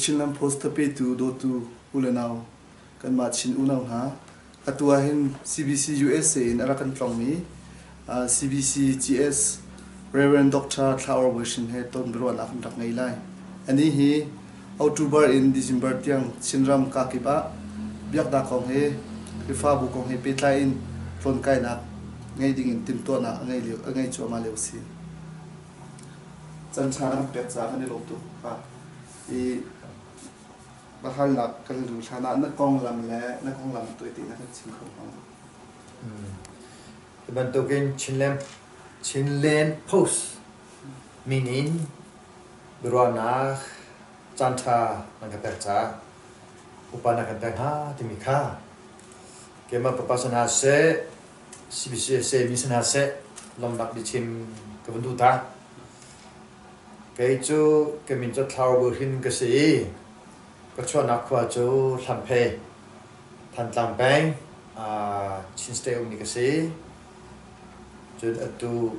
Chinland Post thapetu dawtu u le nau kanmah Chin unau hna atu ah hin CBC USA in a rak kan tlawngmi CBC GS Rev. Dr. Thla Or Bawi he ton biaruahnak kan rak ngei lai. Anih hi October in December tiang Chinram kakip ah biaknak kong he Khrihfabu kong he pehtlai in tlawn-kainak ngei ding in timhtuahnak a ngei lio a ngei cuahmah lio a si. Can ṭha na kan pek caah kan i lawm tuk. I biahalnak kan luh hlan ah na konglam le na konglam tuahti na kan chim kho hnga maw? Hi bantukin Chinland, Chinland Post min in biaruahnak caanṭha nan ka pek caah upa na kan pek hnga timi kha keimah papa si hna seh, CBCUSA mi si hna seh lawmhnak biachim ka van duh ta. Kei cu ka min cu Thlau Bu Hrin ka si i ka chuahnak khua cu Hlamphei, Thantlang peng, Chin State ummi ka si. Cun atu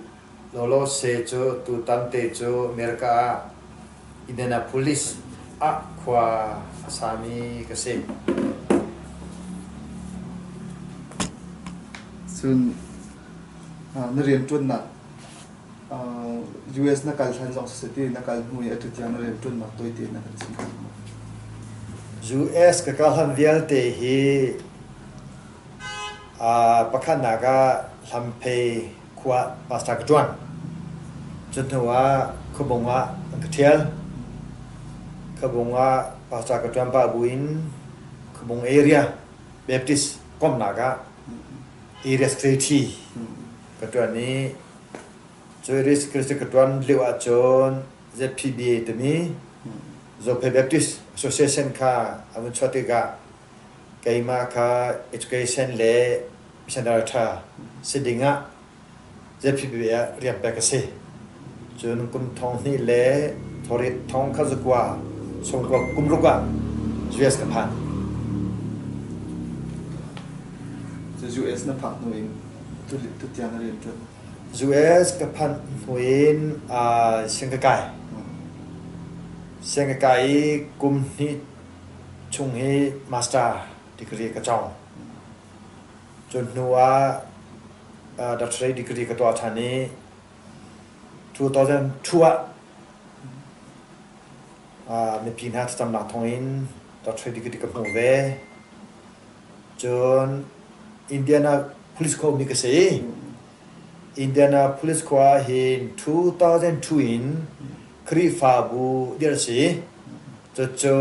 lawlawse cu tutan te cu America ah Indianapolis ah khua a sami ka si. Cun na rianṭuannak US na kal hlan zong siseh ti na kal hnu i atu tiang na rianṭuannak tawite na kan chim kho maw? US ka kal hlan vialte hi pakhatnak ah Hlamphei khua ah pastor ka ṭuan. Cu hnu ah Khuabung ah an ka ṭhial. Khuabung ah pastor ka ṭuan pah buin Khuabung area Baptist komhnak ah area secretary ka ṭuan i cu area secretary ka ṭuan lio ahcun ZPBA timi Zophei Baptist Association kha a vun chuah tikah keimah kha education le missionary ṭha si dingah ZPBA ah rian pek a si. Cun kum thong hnih le thawriat thong kha zakua sawmkua kum ruk ah US ka phan. US na phak hnu in tutiang na rian ṭuan? US ka phanh hnu in siang ka kai. Siang ka kai i kum hnih chung hi master degree ka cawng. Cun hnu ah doctorate degree ka tuah ṭhan i 2002 ah mipi hna thlacamnak thawngin doctorate degree ka hmu ve. Cun Indianapolis khua ummi ka si. Indianapolis khua ah hin 2002 in Khrihfabu dirh a si. Cucu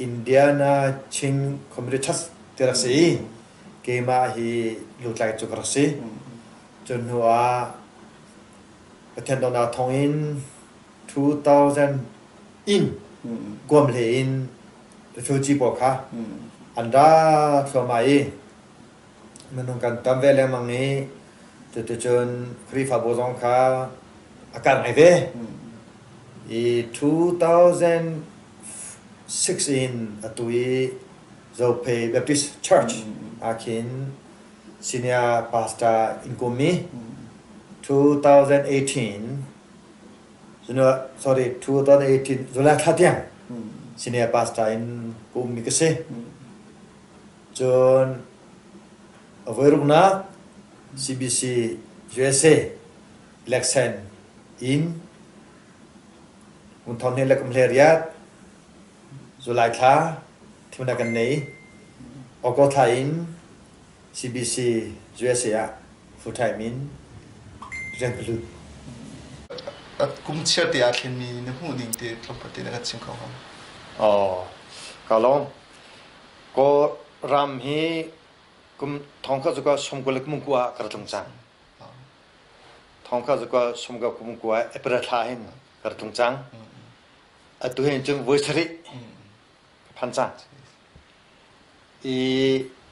Indiana Chin Community Church ti rak si i keimah hi lutlai cu ka rak si. Cun hnu ah Pathian dawtnak thawngin 2000 in Guam hlei in refugee pawl kha an ra thluahmah i minung kan tam ve lengmang i cuticun Khrihfabu zong kha a karh ngai ve. I 2006 in atu i Zophei Baptist Church ah khin senior pastor in kum i 2018 sorry 2018 July thla tiang senior pastor in ka ummi ka si. Cun a voiruknak CBC USA election in kum thong hnih le kum 18 July thla thimnak kan nei. August thla in CBC USA ah full time in rian ka lut. Kum chiar te ah thlenmi na hmuh ning te tlawmpal te na kan chim kho hnga? Oh, ka lawm. Kaw ram hi kum thong kha zuka sawmkua le kum kua ah ka ra tlung cang. Thong kha zuka sawmkua kum kua April thla hin ka ra tlung cang. Atu hin cun voi sarih ka phan cang. I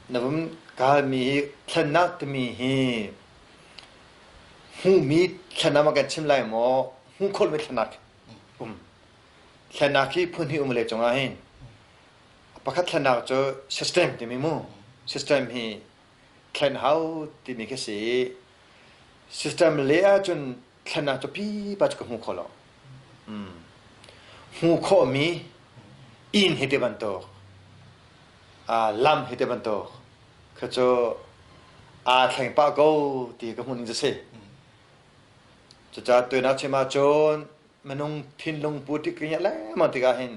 na vun kalmi hi thlennak timi hi hmuhmi thlennak ma kan chim lai maw hmuh khawhmi thlennak um. Thlennak hi phun hnih um le cungah hin Pakhat thlennak cu system timi mu. System hi thlen hau timi khi si i system le ahcun thlennak cu pipa cu ka hmu kho lo. Hmuh khawhmi Inn hi ti bantuk, lam hi ti bantuk kha cu aa thleng pah ko ti ka hmuh ning cu si. Cucaah tuan chim ahcun minung thinlung pu tik ka ngiah lengmang tikah hin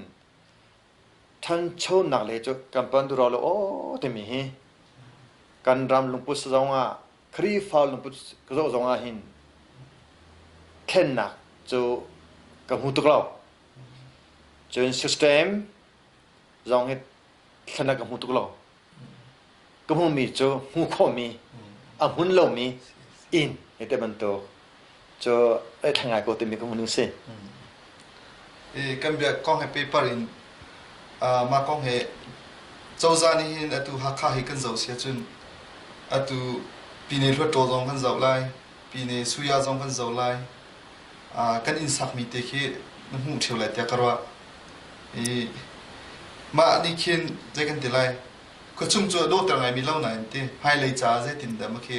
ṭhanchonak lei cu kan pan duh rau lo aw timi hi kan ram lungput zong ah Khrihfa lungput ka zoh zong ah hin thlennak cu ka hmu tuk lo. Cun system zong hi thlennak ka hmu tuk lo. Ka hmuhmi cu hmuh khawhmi, a hmun lomi inn he te bantuk cu ai thleng ngai ko timi ka hmuh ning si. Kan bia kong he paper in mah kong he cozah nih hin atu Hakha hi kan zoh si ahcun atu Pine Hluttaw zong kan zoh lai, Pine Suya zong kan zoh lai. Kan inn sakmi te khi na hmuh ṭheo lai tiah ka ruah. I mah nih khin zei kan ti lai khuachung cu a dawhter ngaimi lo nain ti hmailei caah zeitindah ma khi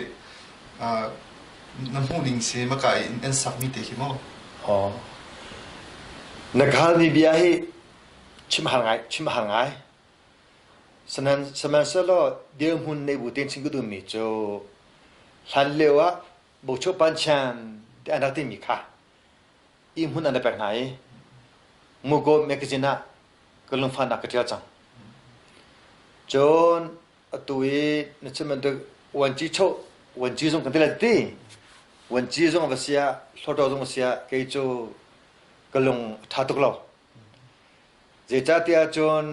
na hmuhning si maka i an sakmi te khi maw? Oh. Na ka halmi bia hi chim har ngai chim har ngai. Sihmanhsehlaw dirhmun nei bu tein chim ka duhmi cu hlan lio ah Bochup Panchan ti an rak timi kha i hmun an pek hna i Muko magazine ah ka lungfahnak ka ṭial cang. Cun atu i na chim bantuk vuanci choh vuanci zung kan ti lai ti vuanci zung va si ah hluttaw zung va si ah kei cu ka lung a ṭha tuk lo. Zeicahtiah cun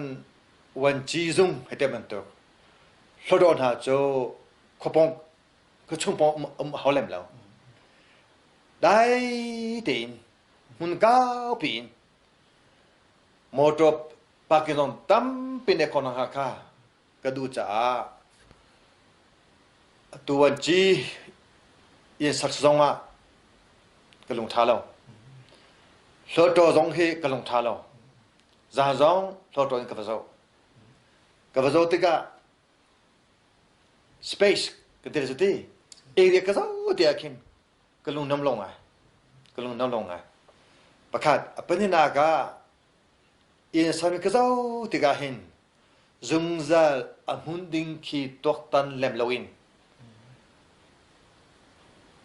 vuanci zung hei ti bantuk hluttaw hna cu khuapawng khuachung pawng um hau lem lo. Dai tein hmun kaupi in motor parking zong tampi ne khon ha kha ka duh caah atu an ci inn sak zong ah ka lung tha lo. Hluttaw zong hi ka lung tha lo. Zan zong hluttaw in ka va zoh. Ka va zoh tikah Space ka ti cu ti area ka zoh ti ah khin ka lung nam lo ngai ka lung nam lo ngai pakhat a pahnihnak ah inn sami ka zoh tikah hin zungzal a hmun ding khi tuaktan lem loin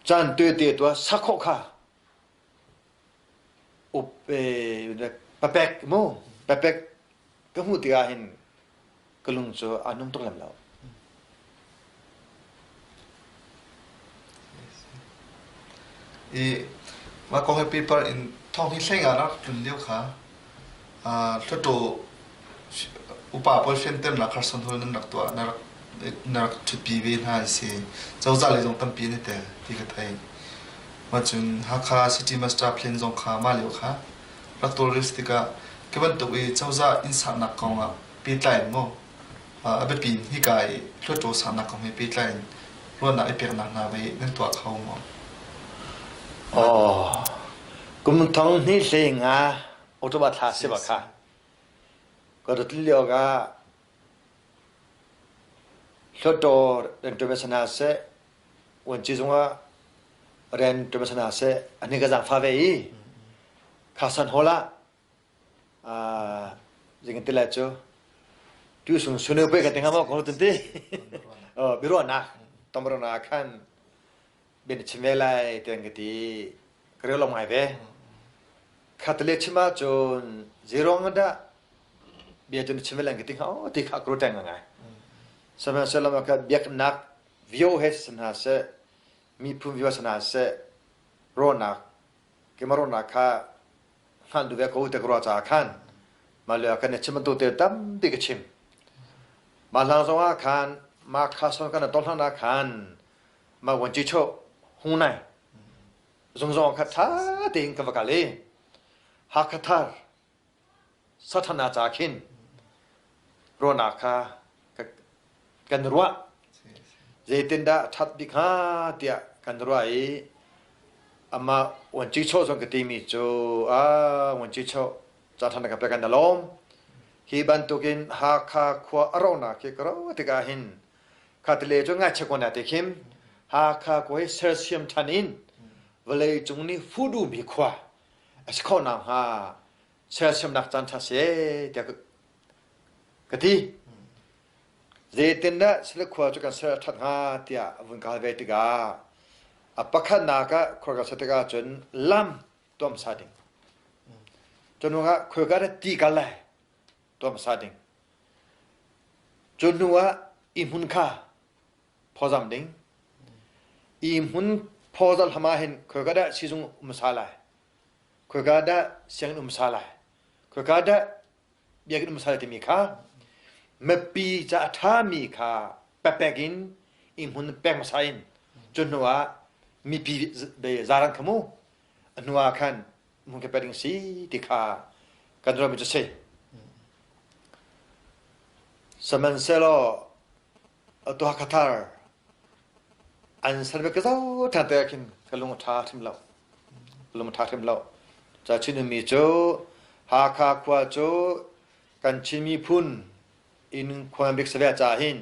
caan tuete tuah sakhawh kha up papek mu papek ka hmuh tikah hin ka lung cu aa num tuk lem lo. I mah kong he paper in thawng hi hlei nga rak tlun lio kha Hluttaw upa pawl fianternak Carson Hall nan rak tuah na rak na rak ṭhutpi ve hna an si. Cozah lei zong tampi an i tel ti ka thei. Mah cun Hakha City Master Plan zong kha mah lio kha rak tawlrel si tikah khi bantuk i cozah inn saknak kong ah pehtlai in maw a biapi in hika i Hluttaw saknak kong he pehtlai in ruahnak i peknak hna vei nan tuah kho maw? Oh, kum thong hnih hlei nga October thla si ba kha. Ka rat lio ka Hluttaw rianṭuan hna seh, vuanci zungah rian ṭuan hna seh, an hi ka zaangfah ve i kha San Hall ah zeitin ti lai cu tu sung sunu pe ka ti hnga maw ko ti biaruahnak tamruahnak khan bia na chim ve lai tiah an ka ti ka rel ngai ve khatale chim ahcun zeiruang dah bia cu na chim ve lai an ka ti hnga aw ti kha ka ruat ngai sihmanhsehlaw ka biaknak vio he si hna seh miphun vio si hna seh rawhnak keimah rawhnak kha hngalh duh ve ko te ka ruah caah khan mah lio ah kan i chim bantuk te tampi ka chim mah hlang zong ah khan mah kha son kan ton hlan ah khan mah vuanci cho hung nai zungzong kha ṭha tein ka va kal i Hakha thar sathana ca khin ruahnak kha kan ruah zeitindah ṭhat bik hnga tiah kan ruah i amah vuanci cho zong ka timi cu a vuanci cho ca ṭhan ka pek an lawm hi bantukin Hakha khua a ronak hi ka ro tikah hin Khatile cu ngaichia ko na te khim Hakha khua hi sersiam ṭhan in vawlei cung nih fuh mi khua a si khawh nakhnga sersiamnak caan ṭha si tiah. Ka ti. Zeitindah Sile khua cu kan ser a ṭhat hnga tiah a vun kal ve tikah a pakhatnak ah khua kan ser tikah cun lam tuah hmasa ding. Cu hnu ah khuaika dah ti kal lai tuah hmasa ding. Cu hnu ah i hmun kha phawzam ding. I hmun phawzal hlam ah hin khuaika dah sizung um hmasa lai. Khuaika dah sianginn um hmasa lai. Khuaika dah biakinn um sal timi kha mipi ca a ṭhami kha pepek in i hmun pek hmasa in cu hnu ah mipi zaran kha mu a hnu ah khan hmun kha pek ding si ti kha kan ruahmi cu si. Sihmanhsehlaw atu Hakha an ser ve ka zoh ṭhan te ah khin ka lung a ṭha hrim lo. Lung a ṭha hrim lo. Ca Chin mi cu Hakha khua cu kan Chin miphun inn khua bik si ve caah hin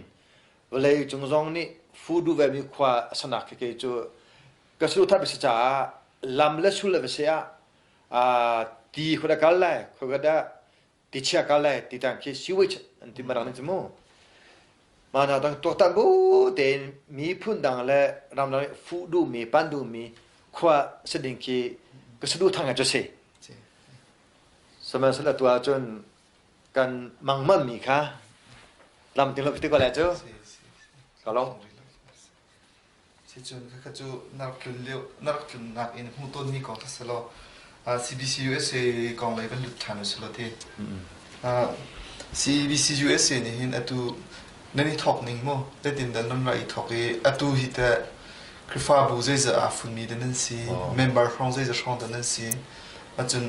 vawlei cung zong nih fu duh vemi khua a sanak khi kei cu ka saduhthah bik si caah lam le sul le va si ah ti khua dah kal lai khua dah ti chia kal lai ti tang khi sewage an ti marang ning cu mu mana dang tuaktan bu tein miphun dang le ramdang nih fuh duhmi pan duhmi khua si ding khi ka saduh thang cu si sihmanhsehlaw tu ahcun kan mangman mi kha lam ting lo ti ko lai cu ka lo Sicun khakha cu na rak tlun lio na rak tlunnak in hmuhtonmi kong kha si law CBC USA kong lei van lut ṭhan usih law ti. CBC USA nih hin atu nan i thawk ning mu zeitin dah nan rak i thawk i atu hi teh Khrihfabu zeizah aa funmi dah nan si, member hrawng zeizah hrawng dah nan si, ahcun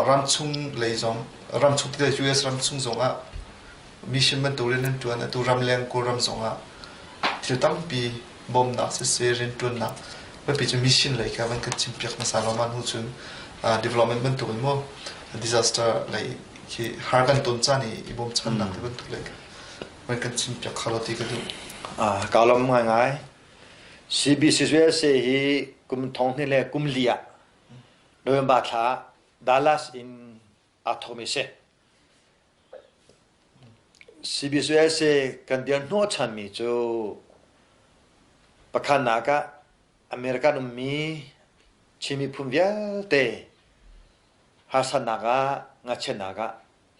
ramchung lei zong ramchung ti US ramchung zong ah mission bantuk rian nan ṭuan atu ramleng Kawlram zongah thil tampi bawmnak siseh rianṭuannak biapi cu mission lei kha van kan chimpiak hmasa lo ma hnu cun development bantuk in maw disaster lei khi har kan ton caan i i bawmchannak ti bantuk lei van kan chimpiak kha lo ti ka duh. Kaa lawm ngaingai. CBCUSA hi kum thong hnih le kum li ah November thla Dallas in aa thawkmi a si. CBCUSA kan dir hnawhchanmi cu pakhatnak ah American ummi Chin miphun vialte harsatnak ah ngakchiatnak ah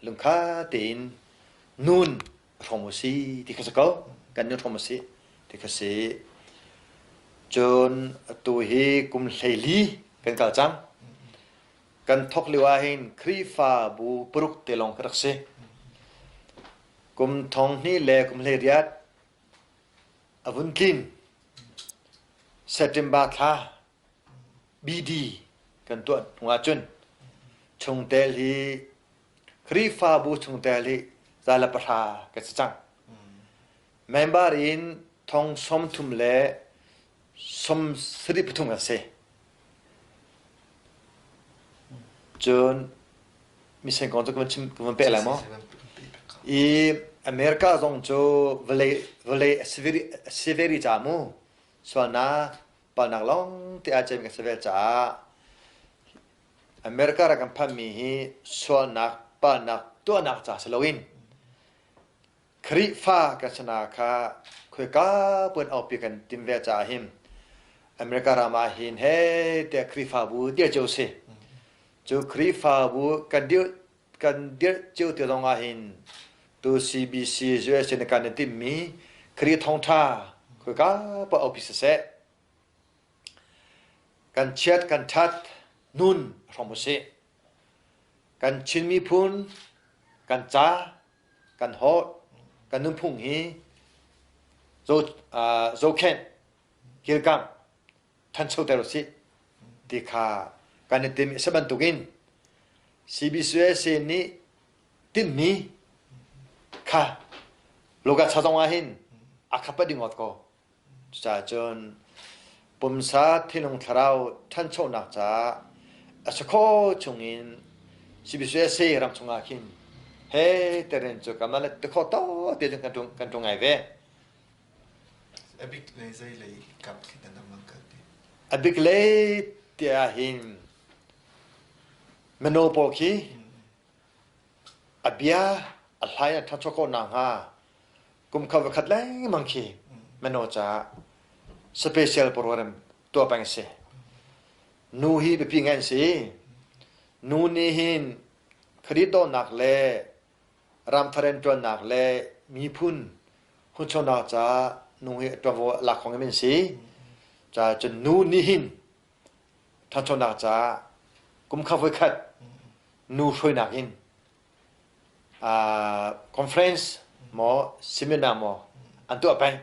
lungkhat tein nun hrawm u si ti kha si ko. Kan nun hrawm u si ti kha si. Cun atu hi kum 14 kan kal cang. Kan thawk lio ahhin Khrihfabu paruk te lawng ka rak si. Kum thong hnih le kum 18 a vun tlin. September thla BD kan tuah hnu ahcun chungtel hi Khrihfabu chungtel hi 110 kan si cang. Member in thong 30 le 73 kan si. Cun misen kong cu ka van chim ka van peh lai maw? I America zong cu vawlei vawlei a si ve rih caah mu sualnak palnak lawng te aa cem kan si ve caah America rak kan phanmi hi sualnak palnak tuahnak ca si loin Khrihfa kan si hna kha khoika puan aupi kan tim ve caah hin America ram ah hin he tiah Khrihfabu dir cio si. Cu Khrihfabu kan dir kan dirh cio ti zong ah hin tu CBC USA na kan i timmi Khrih thawngṭha khoika pa aupi siseh kan chiat kan ṭhat nun hrom usih. Kan Chin miphun kan ca kan holh, kan nunphung hi zohkhenh, kilkamh, ṭhanchoter usih ti kha kan i tim. A si bantukin CBCUSA nih tinhmi kha local cha zong ah hin a khat ding ngawt ko. Cucaah cun pumsa thinlung thlarau ṭhanchonak caah a si khawh chungin CBCUSA ram chungah khin he teren cu kanmah le tikhawh tawk te cun kan ṭung ngai ve. A bik lei zei lei kap khi nan rak kalpi? A bik lei tiah hin mino pawl khi a bia. A hlai an ṭhancho khawh nakhnga kum khat voikhat lengmang khi mino caah special program tuah peng a si. Nu hi biapi ngai an si. Nu nih hin kredit dawhnak le ramthar rianṭuannak le miphun hunchonak caah nu hi ṭuanvo lak khawh ngai an si. Caah cun nu nih hin ṭhanchonak caah kum khat voikhat nu hruainak in conference maw seminar maw an tuah peng.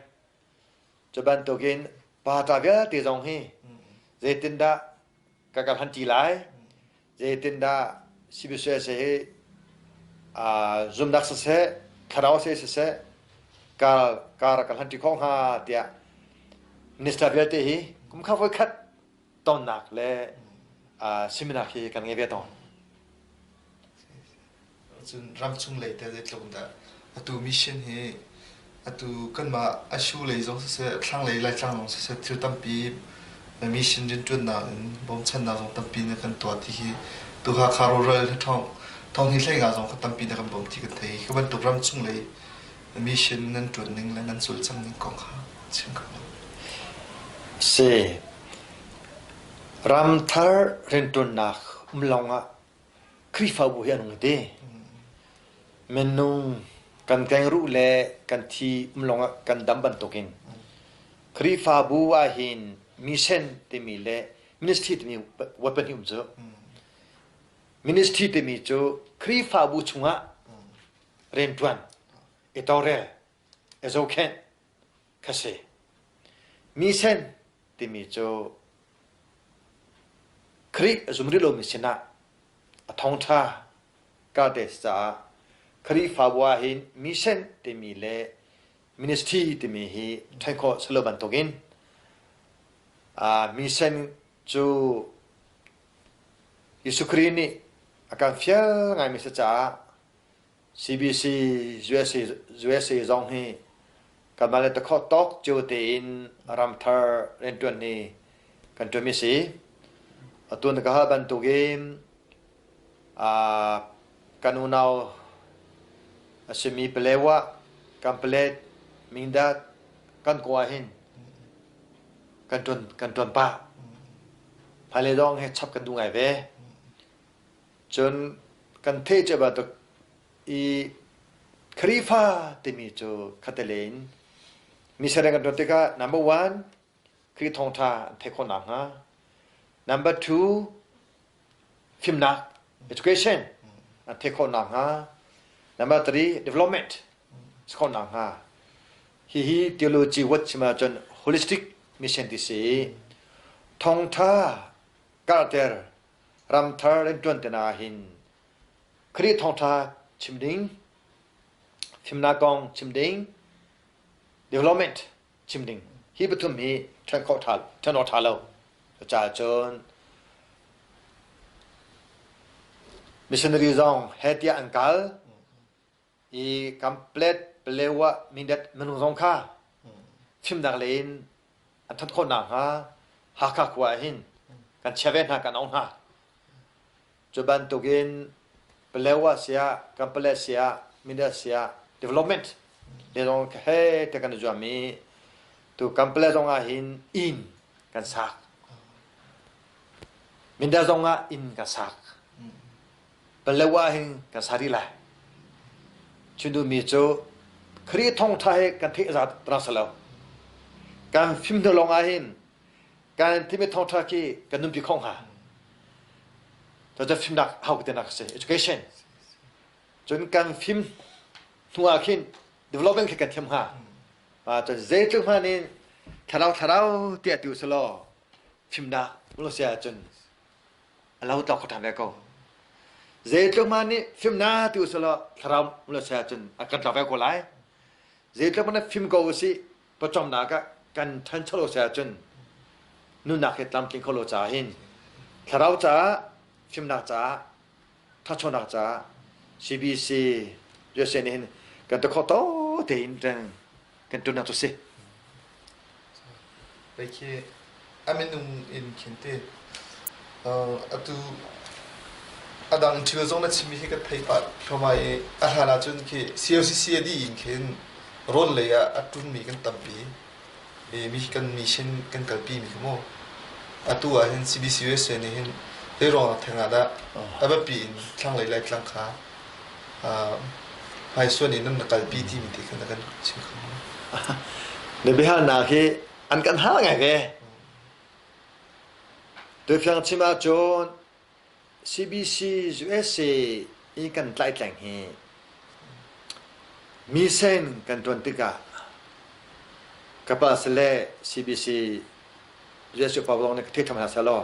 Cu bantukin pa ṭa vialte zong hi zeitindah ka kal han ṭi lai, zeitindah CBCUSA hi zumnak siseh, thlarau seh siseh, kar kar kan han ṭi khawh hnga tiah minister vialte hi kum khat voikhat tonnak le seminar hi kan ngei ve tawn. Cun ramchung lei te zeitluk in dah atu mission hi atu kanmah Ashu lei zong siseh, thlanglei Laitlang zong siseh thil tampi mission rianṭuannak in bawmchannak zong tampi na kan tuah ti hi tu Hakha rural hi thong thong hi hlei nga zong kha tampi na kan bawm ti kan thei. Hi bantuk ramchung lei mission nan ṭuan ning le nan cawlcang ning kong kha chim ko. Si. Ramthar rianṭuannak um lawng ah Khrihfabu hi an hung ti. Minung kan kengruh le kan thi um lawngah kan dam bantukin Khrihfabu ahhin mission timi le ministry timi weapon hi um cu. Ministry timi cu Khrihfabu chungah rianṭuan, i tawlrel, i zohkhenh kha si. Mission timi cu Khrih a zum rih lomi sinah a thawngṭha karte caah Khrihfabu ahhin mission timi le ministry timi hi ṭhen khawh si lo bantukin mission cu Jesuh Khrih nih a kan fial ngaimi si caah CBC USA, USA zong hi kanmah le takhawh tawk cio tein ramthar rianṭuan hi kan ṭuanmi si. Atu na ka hal bantukin kan unau a simi Palewa, Kanpalet, Mindat kan kaw ahhin kan ṭuan kan ṭuan pah. Hmailei zong hi chap kan duh ngai ve. Cun kan theih cia bantuk i Khrihfa timi cu khattelei in missionary kan ṭuan tikah number one Khrih thawngṭha an theih khawh nakhnga number two fimnak education an theih khawh nakhnga number three development si khawh nakhnga hihi theology word chim ahcun holistic mission ti si thawngṭha karhter ramthar rianṭuan te hna hin Khrih thawngṭha chim ding, fimnak kong chim ding, development chim ding hi pathum hi ṭhen khawh ṭha ṭhen awk ṭha lo. Cucaah cun missionary zong he tiah an kal i Kamplet, Palewa, Mindat minung zong kha fimnak lei in an ṭhat khawh nakhnga Hakha khua ah hin kan chia ve hna, kan auh hna. Cu bantukin Palewa siah, Kamplet siah, Mindat siah development le zong he te kan i zuam i tu Kamplet zong ah hin inn kan sak. Mindat zong ah inn kan sak. Palewa hin kan sa rih lai. Chim duhmi cu Khrih thawngṭha hi kan theih zat rak si lo. Kan fim hnu lawng ah hin kan thimi thawngṭha khi kan nunpi kho hnga. Cucu fimnak hau tinak a si. Education. Cun kan fim hnu ah khin development khi kan thiam hnga. Cun zeitluk hmanh in thlarau thlarau tiah ti usih fimnak um si ahcun a lo tlok kho ṭhan ve ko. Zeitluk hmanh nih fimnak ti usih law thlarau um lo si ahcun a kan tlok ve ko lai. Zeitluk hmanh fim ko usih pawcawmnak ah kan ṭhancho lo si ahcun nunnak hi tlamtling kho lo caah hin thlarau caah fimnak caah ṭhanchonak caah CBC USA nih hin kan ti khawh to tein kan ṭunnak cu si. Hei khi a minung in khin ti. Atu A dang thil zong na chimmi hi ka thei pah thluahmah i a hlan ahcun khi COCC a dih in khin rawn lei ah a ṭunmi kan tampi. I mi kan mission kan kalpi mi kha mu. Atu ah hin CBCUSA nih hin zei ruang theng ah dah a biapi in thlanglei Laitlang kha hmaisuan in nan kalpi timi te kha na kan chim kho maw? Na biahalnak hi an kan hal ngai ve. Tuifiang chim ahcun CBC USA i kan tlaihtleng hi misen kan ṭuan tikah ka pa sile CBC USA upa zong nih ka thei ṭham hna sehlaw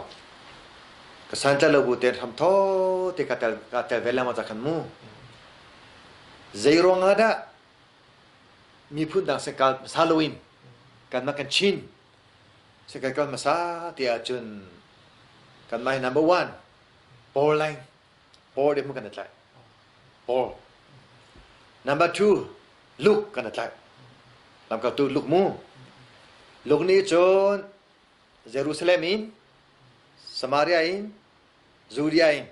ka santlaih lo bu tein hramthaw te ka tel ka tel ve lengmang ca khan mu. Zei ruangah dah miphun dang sin kal hmasa loin kanmah kan Chin si kan kal hmasa ti ahcun kanmah hi number one Paul line Paul deuh kan i tlaih Paul number two Luke kan i tlaih lamkaltu Luke mu Luke nih cun Jerusalem in Samaria in Judea in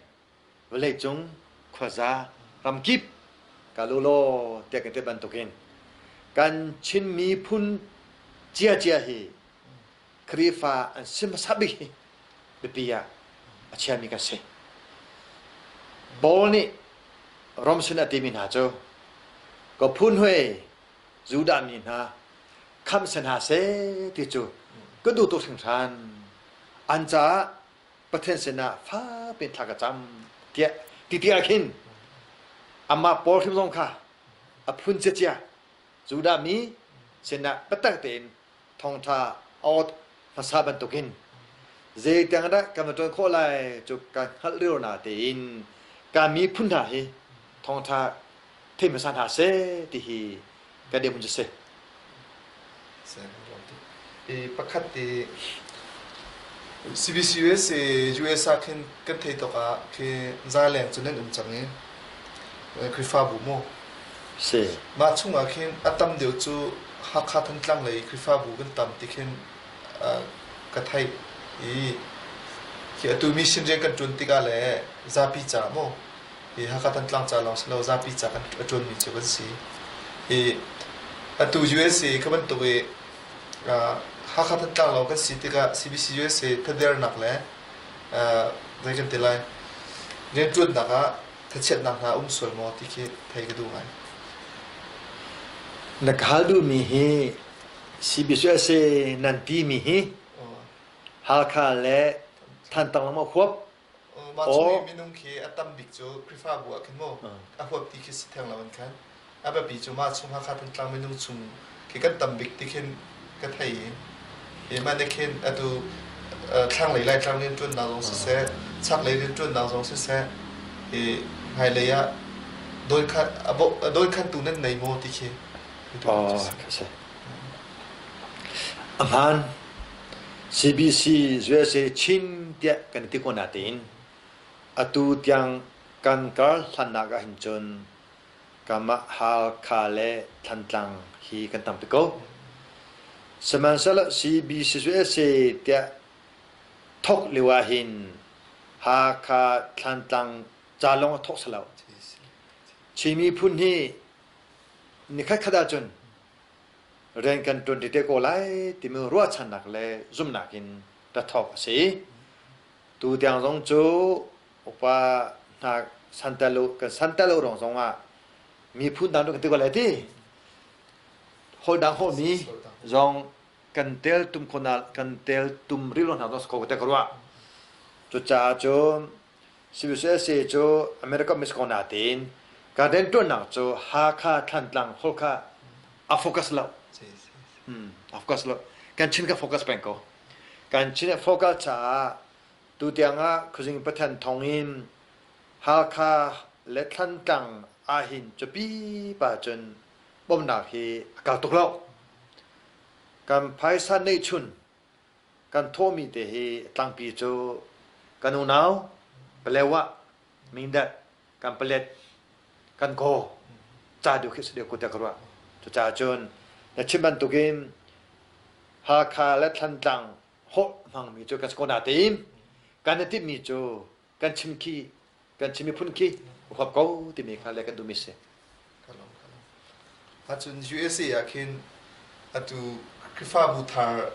vawleicung khuaza ramkip ka law tiah kan ti bantukin kan Chin miphun ciacia hi Khrihfa an si hmasa bik hi biapi ah a chiami kan si. Paul nih Rom sin a timi hna cu ka phun hui Judah mi hna khamh si hna seh ti cu ka duh tuk hringhran. An caah Pathian sinah fakpi in thla ka cam tiah ti ti ah khin amah Paul hrim zong kha a phun ciacia Judah mi sinah biatak tein thawngṭha a awt hmasa bantukin zeitiang dah kan va ṭuan khawh lai cu ka hngalh lio na tein ka miphun hna hi thawngṭha thei hmasa hna seh ti hi ka dirhmun cu si. I pakhat i CBCUSA US ah khin kan thei tok ah khi zaleng cu nan um cang i Khrihfabu mu. Si. Mah chung ah khin a tam deuh cu Hakha Thantlang lei Khrihfabu kan tam ti khin ka theih i khi atu mission rian kan ṭuan tikah le zapi ca mu hi Hakha Thantlang ca lawng si lo zapi ca kan a ṭuanmi cu kan si. I atu USA kha bantuk i Hakha Thantlang lawng kan si tikah CBC USA thadernak le zei kan ti lai rianṭuannak ah thachiatnak hna um sual maw ti khi thei ka duh ngai. Na ka hal duhmi hi CBC USA nan timi hi Halkha le Thantlang lam a huap Mah chung i minung khi a tam bik cu Khrihfabu ah khin mu a huap ti khi si theng lo an khan. A biapi cu mah chung Hakha Thantlang minung chung khi kan tam bik ti khin ka thei i hi mah nih khin atu thlanglei Laitlang rianṭuannak zong siseh, chaklei rianṭuannak zong siseh, hi hmailei ah dawnkhantu nan nei maw ti khi Oh, si. A hmaan. CBC USA Chin tiah kan ti ko natein atu tiang kan kar hlannak ah hin cun kanmah Halkha le Thantlang hi kan tampi ko. Sihmanhsehlaw CBC USA tiah thok lio ah hin Hakha Thantlang ca lawng a thok si lo. Chin miphun hi nikhat khat ahcun rian kan ṭuan te ko lai timi ruahchannak le zumhnak in ka thawk a si. Tu tiang zong cu upa hna santalo kan santalo rong zong ah miphun dang kan ti ko lai ti. Holh dang holhmi zong kan tel tum khona kan tel tum rih lo hna zong ko te ka ruah. Cucaah cun CBCUSA cu America Mexico natein ka rianṭuannak cu Hakha Thantlang holh kha a focus lo. A focus lo. Kan Chin ka focus peng ko. Kan Chin a focus caah tutiang ah khuazing Pathian thawng in Hakha le Thantlang ahhin cupi pa cun bawmhnak hi a kal tuk lo. Kan phaisa neihchun Kan thawhmi te hi tlangpi cu kan unau Palewa, Mindat, kan palet, kan kaw ca deuh khi si deuh ko tiah ka ruah. Cucaah cun na chim bantukin Hakha le Thantlang holh hmangmi cu kan si ko natein kan i timhmi cu kan chim khi Kan Chin miphun khi huap ko timi kha le kan duhmi si. Ahcun USA ah khin atu Khrihfabu thar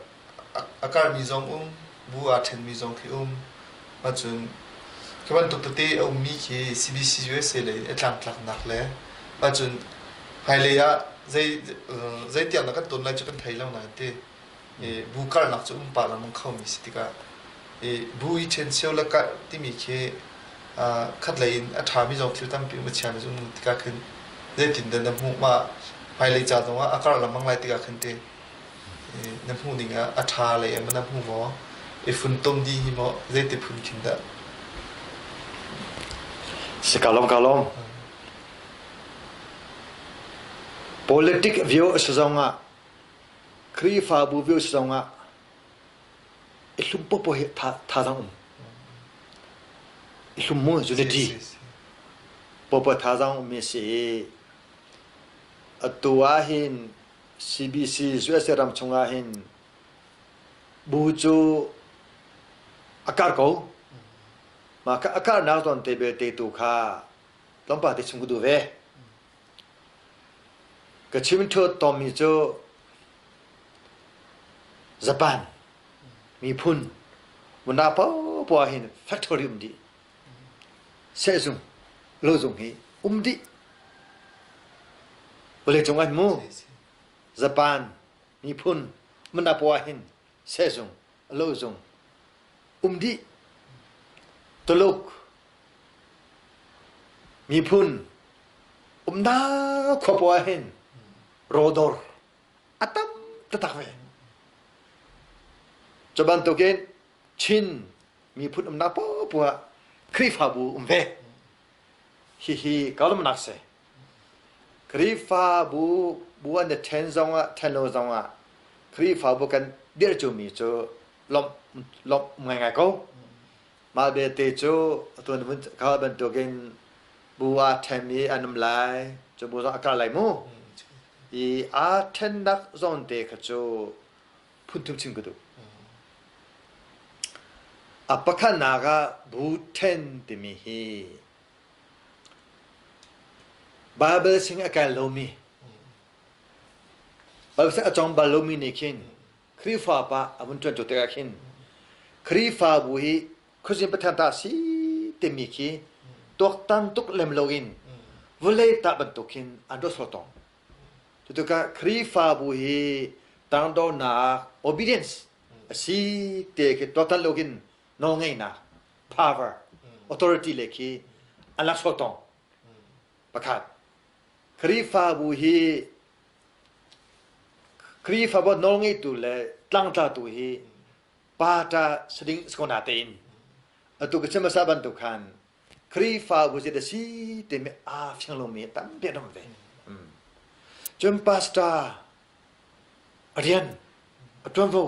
a karmi zong um, bu aa ṭhenmi zong khi um. Ahcun khi bantuk tete a ummi khi CBC USA lei a tlangtlaknak le ahcun hmailei ah zei zeitiang dah kan ton lai cu kan thei lo nain ti bu karnak cu um pah lengmang khomi si tikah bu i ṭhencheu le karh timi khi khatlei in a ṭhami zong thil tampi um a chiami zong um tikah khin zeitindah na hmuh mah hmailei ca zongah a karh lengmang lai tikah khin ti na hmuh ning ah a ṭha lei in na hmu maw i funtom dih hi maw zeiti phun khin dah? Si ka lawm ka lawm. Politic view a si zongah Khrihfabu view si zongah i hlum popo hi thazaang um. I hlum mu unity. Popo thazaang ummi si i atu ah hin CBC USA ram chungah hin bu cu a kar ko. Mah kha a karnak zawn te belte tu kha tlawmpal te chung ka duh ve. Ka chim ṭhuat tawnmi cu Japan miphun muna paohpaoh ah hin factory um dih. Sehzung, lozung hi um dih. Vawleicung an mu. Japan miphun muna paoh ah hin sehzung, lozung um dih. Tuluk miphun umnak khua poah hin rawdawr a tam taktak ve. Cu bantukin Chin miphun umnak poahpoah ah Khrihfabu um ve. Hihi ka lawmnak si. Khrihfabu bu an i ṭhen zongah ṭhen lo zongah Khrihfabu kan dirh cumi cu lawmh lawmh ngaingai ko. Mah belte cu atu na vun kha bantukin bu aa ṭhen i an um lai, cu bu zong a kal lai mu. I aa ṭhennak zawnte kha cu phun thum chim ka duh. A pakhatnak ah bu ṭhen timi hi Baibal sing a kai lomi, Baibal sing a cawng bal lomi nih khin Khrihfa pa a vun ṭuan tuk tikah khin Khrihfabu hi khuazing Pathian ta a si timi khi tuaktan tuk lem loin vawlei tah bantuk khin an ruat sawh tawn. Cutikah Khrihfabu hi tangdornak obedience a si te khi tuaktan loin nawlngeihnak power authority le khi an lak sawh tawn. Pakhat Khrihfabu hi Khrihfabu nawlngeitu le tlangtlatu hi pa ṭa sading si ko natein atu ka chim hmasa bantuk khan Khrihfabu zei dah si timi aa fiang lomi tampi an um ve. Cun pastor a rian a ṭuanvo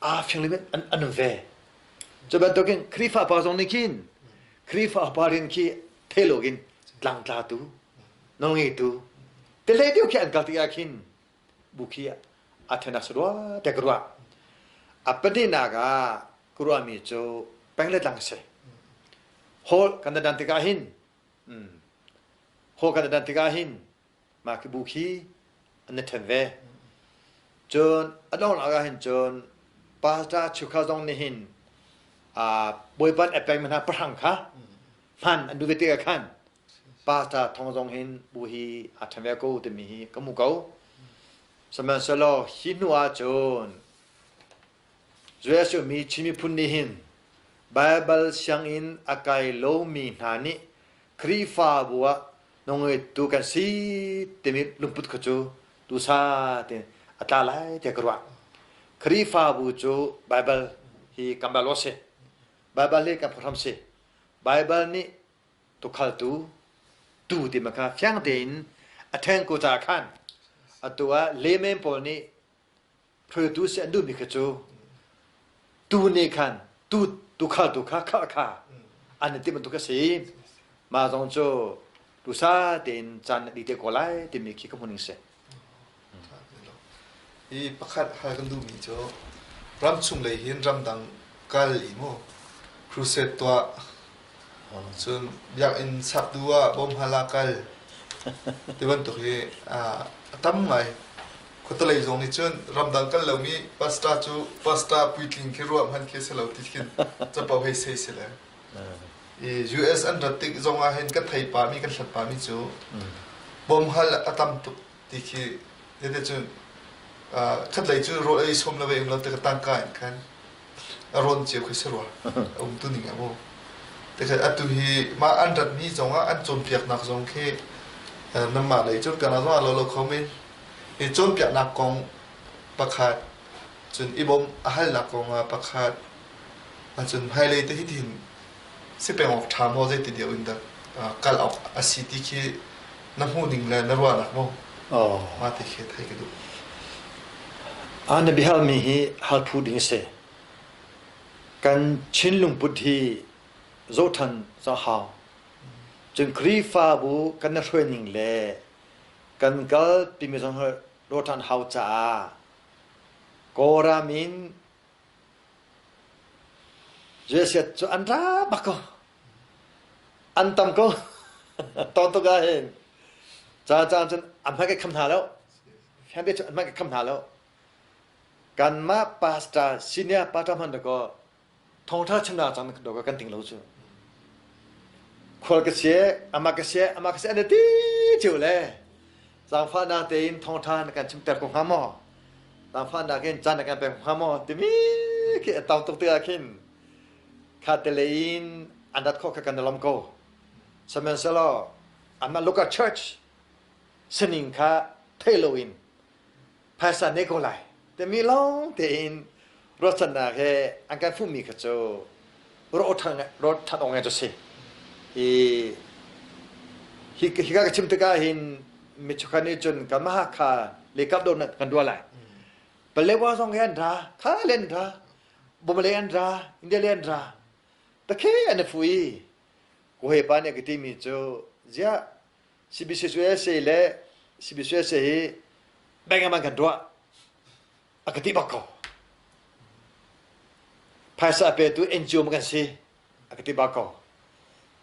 aa fiang lomi an, an um ve. Cu bantukin Khrihfa pa zong nih khin Khrihfa pa rian khi thei loin tlangtlatu nawlngeitu Telei deuh khi an kal tikah khin bu khi a then a si rua te ka ruah. A pahnihnak ah ka ruahmi cu peng le tlang si. Hall kan dan tikah hin hall kan dan tikah hin mah khi bu khi an i then ve. Cun a donghnak ah hin cun pastor chukha zong nih hin Bawipa a pekmi hna pahrang kha hman an duh ve tikah khan Pastor thong zong hin bu hi aa ṭhen ve ko timi hi ka hmu ko. Sihmanhsehlaw hi hnu ahcun Jesuh mi Chin miphun nih hin Baibal sianginn a kai lomi hna nih Khrihfabu ah nawlngeitu kan si timi lungput kha cu tusa tein a tla lai tiah ka ruah. Khrihfabu cu Baibal hi kan bal awk si. Baibal hi kan phuhram si. Baibal nih tukhaltu tu timi kha fiang tein a ṭhen ko caah khan atu ah layman pawl nih hruaitu si an duhmi kha cu tu nih khan tu tukhaltu kha khalh kha an i timh bantuk a si. Mah zong cu tusa tein caan na dih te ko lai timi khi ka hmuh ning si. Hi pakhat hal kan duhmi cu ramchung lei hin ramdang kal i mu crusade tuah. Cun biakinn sak duh ah bawmhal ah kal ti bantuk hi a tam ngai. Khuatelei zong nih cun ramdang kal lomi pastor cu pastor puitling khi ruah hmanh khi si lo ti khin capo hei sei si le. I US an rat tik zong ah hin kan thei pahmi kan hlat pahmi cu bawmhal a tam tuk ti khi cun khatlei cu rawl ei sawm le um lo te ka tangka in khan a rawn cio khi si rua a um tu ning a mu te atu hi mah an rat mi zong ah an cawnpiaknak zong khi nanmah lei cun kana zong ah lo lo kho men hi cawnpiaknak kong pakhat cun i bawm a halnak kong ah pakhat cun hmailei te hi tin si peng awk ṭha maw zeiti deuh in dah kal awk a si ti khi na hmuh ning le na ruahnak maw mah ti khi theih ka duh. A na biahalmi hi hal phu ding a si. Kan Chin lungput hi zohṭhan za hau. Cun Khrihfabu kan na hruai ning le kan kal timi zong hi ruahṭhan hau caah Kawlram in Jesuh cu an ra bak ko. An tam ko. Tawn tuk ah hin. Caan caan cun an hmai ka kham hna lo. Fian cu an hmai ka kham hna lo. Kanmah pastor, senior pastor hmanh dakaw thawngṭha chimnak cang dakaw kan ting lo cu. Khual ka si, amah ka si, amah ka si an ti cio le. Zaangfahnak tein thawngṭha na kan chimter ko hnga maw? Zaangfahnak in caan na kan pek hnga maw? Timi khi a tam tuk tikah khin kha te lei in an rat khawh kha kan i lawm ko. Sihmanhsehlaw anmah local church sining kha thei loin phaisa ne ko lai timi lawng tein ruahchannak he an kan fuhmi kha cu ruah ṭhan awk ngai cu si. Hi hika ka chim tikah hin michukha nih cun kanmah kha le kap do kan ruah lai. Palewa zong hi an ra, kha le an ra, Bomale an ra, India le an ra. Takhe an i fu i Kawe pa nih a ka timi cu ziah CBCUSA le CBCUSA hi bank ah kan tuah a ka ti bak ko. Phaisa a petu NGO ma kan si a ka ti bak ko.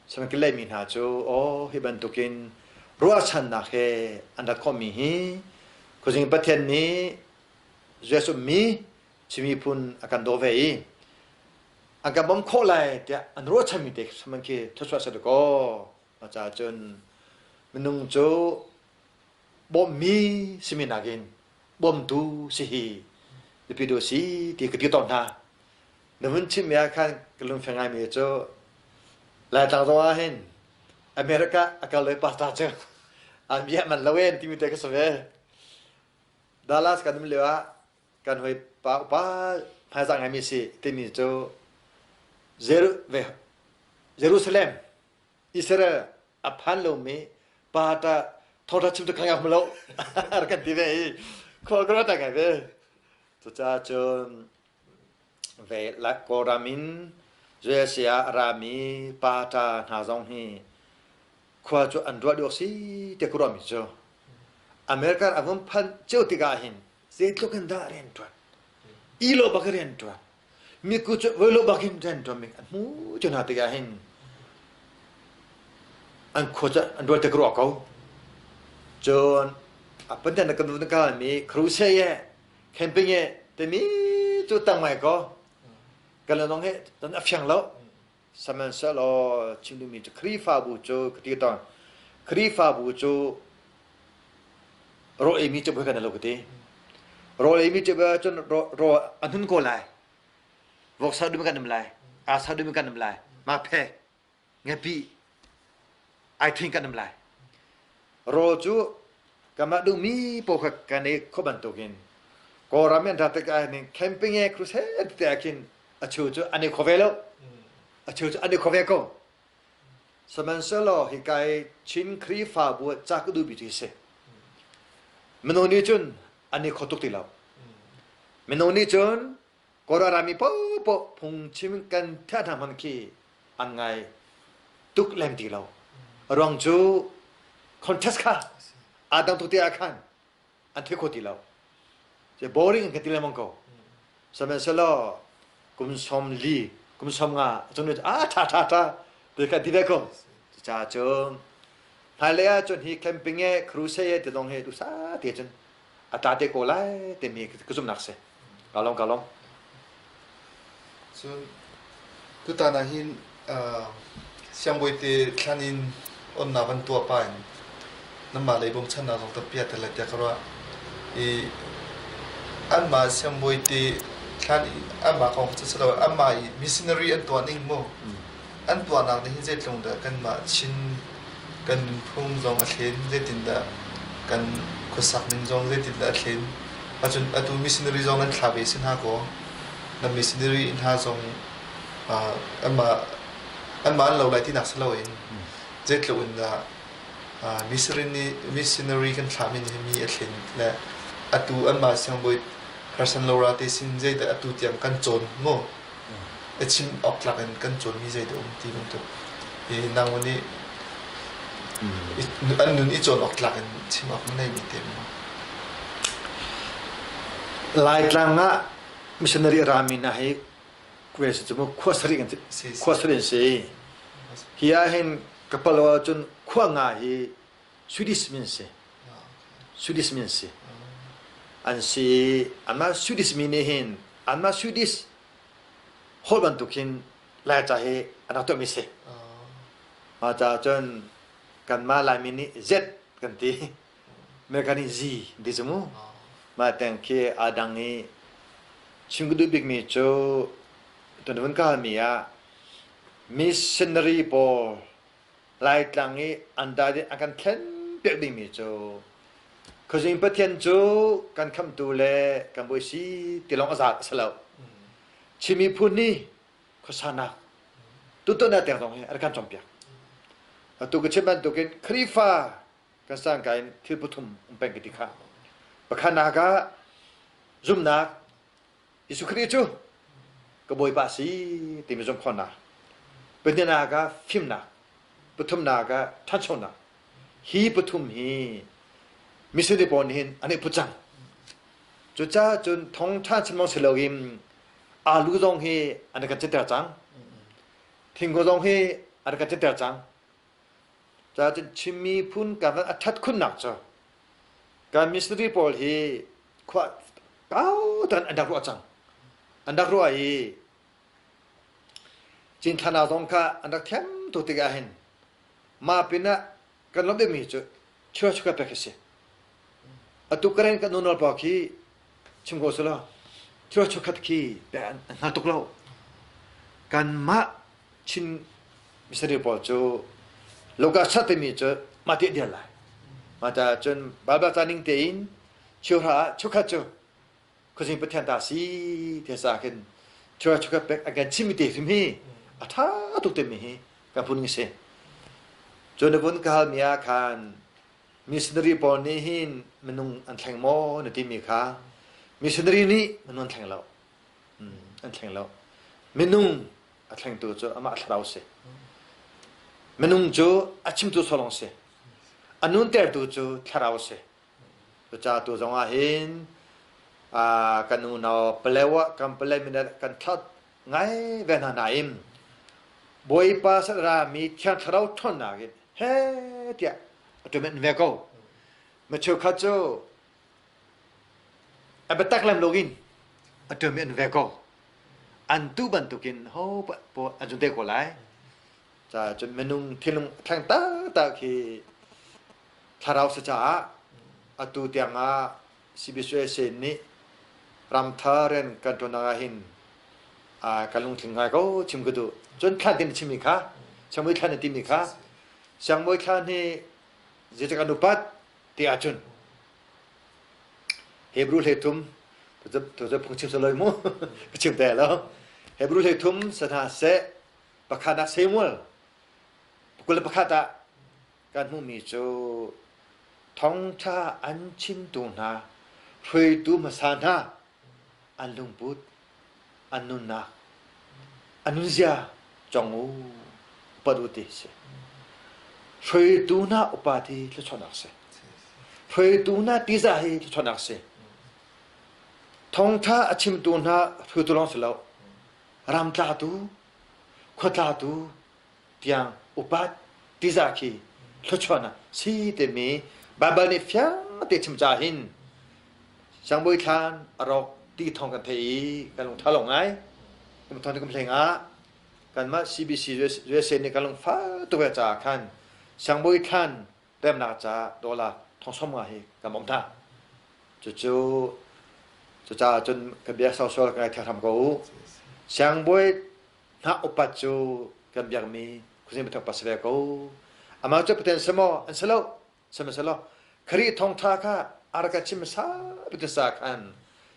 Sihmanhsehlaw ka lehmi hna cu aw hi bantukin ruahchannak he an rat khawhmi hi khuazing Pathian nih Jesuh mi Chin miphun a kan daw ve i an kan bawmh khawh lai tiah an ruahchanmi te man khi thluachuah seh kaw Cucaah cun minung cu bawmhmi simi nakin bawmtu si hi biapi deuh a si ti ka ti tawn hna. Na hun chimmi ah khan ka lungfeng ngaimi cu Laitlang zong ah hin America a kal le pastor cu an bia man lo en timi te ka si ve. Dallas kan um lio ah kan hawi pa upa hmaizah ngaimi si timi cu Jerusalem Israel a phan lomi pa ta thawngṭha chim tu khang hmu lo rak kan ti ve i khua ka ruat ngai ve. Cucaah cun ve Kawlram in USA ah a rami pa ṭa hna zong hi khua cu an ruah dih awk si tiah ka ruahmi cu America a vun phanh cio tikah hin zeitluk in dah rian ṭuan ilo bak rian ṭuan miku cu voilo bak in rian ṭuan an hmu cio hna tikah hin an khua cu an rual te ka ruah ko cun a pantan na kan na kalmi crusade ye camping ye timi cu tang mai ko kan le nong he tan a fiang lo sihmanhsehlaw chim duhmi cu Khrihfabu cu ka ti tawn Khrihfabu cu Rawl eimi cu kan lo ka ti. Rawl eimi cu cun rawl a hnun ko lai. Voksa dum kan um lai. Asa dum kan um lai. Ma phe ngapi ai thing kan um lai. Rawl cu kanmah duhmi paoh kha kan ei kho bantukin Kawlram in rat tikah ning camping e crusade te ah khin a cheu cu an i kho ve lo. A cheu cu an i kho ve ko. Sihmanhsehlaw hika i Chin Khrihfabu ah ca ka duhmi cu hi si. Minung nih cun an i kho tuk ti lo. Minung nih cun Kawlram rami paohpaoh phungchim kan thiah hna hmanh khi an ngai tuk lem ti lo. A ruang cu contest kha aa dang tuk te ah khan an thei kho ti lo. Boring an kan ti lengmang ko. Sihmanhsehlaw kum 40, kum 50 cun ah tha tha tha. Ti kha ti ve ko. Cucaah cun hmailei ah cun hi camping e crusade e ti zong hi duhsa te cun a tla te ko lai timi ka zumhnak si. Ka lawm ka lawm. Cun tutan ah hin siangbawi te thlan in onnak van tuah pah in nanmah lei bawmchannak zong tampi aa tel lai tiah ka ruah. I anmah siangbawi te thlan i anmah kong cu si lo anmah i missionary an tuah ning mu an tuahnak nih hin zeitluk dah kanmah Chin kan nunphung zong a thlen zeitindah kan khuasak ning zong zeitindah a thlen ahcun atu missionary zong nan thla ve si hna kaw na missionary hna zong anmah anmah an lo lai tinak si loin zeitluk in dah missionary kan thlahmi nih mi a thlen le atu anmah siangbawi Carson Laura te sin zeidah atu tiang kan cawn maw a chim awk tlak in kan cawnmi zeidah um ti bantuk hi nang nih an nun i cawn awk tlak in chim awk na neimi te maw Laitlang ah missionary a rami hna hi khua sarih kan khua sarih an si. Hi ah hin ka palo ahcun khua nga hi Swedish min si. Swedish min si. An si anmah Swedish mi nih hin anmah Swedish holh bantuk hin Laica hi an rak tuahmi si. Mah caah cun kanmah Laimi nih Z kan ti. America nih Z ti cu mu. Mah teng khi aa dang i chim ka duh bikmi cu tuan vun ka halmi ah missionary pawl Laitlang i an dai an kan thlen piak dingmi cu khuazing Pathian cu kan khamtu le kan bawi si ti lawng a za a si lo. Chin miphun nih khuasanak tutan tiang zong hi an kan cawnpiak. Atu ka chim bantukin Khrihfa kan sangka in thil pathum um peng ka ti kha. Pakhatnak ah zumhnak Jesuh Khrih cu ka Bawipa a si timi zumh khawhnak. Pahnihnak ah fimnak. Pathumnak ah ṭhanchonak. Hi pathum hi missionary pawl nih hin an i put cang. Cucaah cun thawngṭha chim lawng si loin alu zong hi an kan cinter cang. Thingkung zong hi an kan cinter cang. Cun Chin miphun kan a ṭhat khunnak cu kan missionary pawl hi khua kau tan an rak ruah cang. An rak ruah i Cinthana zong kha an rak thiam tuk tikah hin mah pinah kan lawmh deuhmi cu church ka pek hi si. Atu karen kan nunal pa khi chim ko selaw church khat khi pe an hngal tuk lo. Kanmah Chin missionary pawl cu local church timi cu mah ti dir lai. Mah ta cun Bible ca ning tein cheuhra ah cheukhat cu khuazing Pathian ta si te sa khin cheuhra cheukhat pek again chimmi te hrim hi a tha tuk timi hi kan phun si. Cun na vun ka halmi ah khan missionary pawl nih hin minung an thleng maw na timi kha missionary nih minung an thleng lo. An thleng lo. Minung a thlengtu cu amah thlarau si. Minung cu a chimtu solong si. A nuntertu cu thlarau si. Cucaah tu zong ah hin kan unau Palewa kan Pale minat kan thlat ngai ve hna nain Bawipa rami Thiang Thlarau ṭhawnnak in he tiah a ṭumen ve ko. Ma cheukhat cu A biatak lem loin a ṭuanmi an ve ko. An tu bantukin ho paoh an zun te ko lai. Ca cun minung thinlung a thleng taktak khi thlarau si caah atu tiang ah CBCUSA nih ramthar rian kan ṭuannak ah hin kan lungtling ngai ko chim ka duh. Cun thlan tin chimmi kha, siangbawi thlan na timi kha, siangbawi thlan hi zeitik an upat ti ahcun Hebrew hlei thum tu cu phung chim saloi mu ka chim te lo Hebrew hlei thum sa hna seh pakhat ah Samuel 21 ah kan hmuhmi cu thawngṭha an chimtu hna hruaitu hmasa hna an lungput an nunnak an nunzia cong u upat u ti si hruaitu hna upa ti thluachuahnak si hruaitu hna tiza hi thluachuahnak si thawngtha a chimtu hna hruaitu lawng si lo ramtlatu khuatlatu. tiang upat tiza khi thluachuahnak si timi Baibal nih fiang te chim ca hin Siangbawi thlan a rawk ti thawng kan theih i kan lung ṭha lo ngai. Kum thong kum hleng ah kanmah CBC USA nih kan lungfa tuk ve caah khan Siangbawi thlan remnak caah dollar thong som nga hi kan bawmh hna. Cucu cucaah cun kan bia sau sual kan ngai hram ko u. Siangbawi hna upat cu kan biakmi khuazing biatak pa si ve ko. Amah cu Pathian si maw? An si lo. Sihmanhsehlaw Khrih thawngṭha kha a rak ka chim hmasa bik sa khan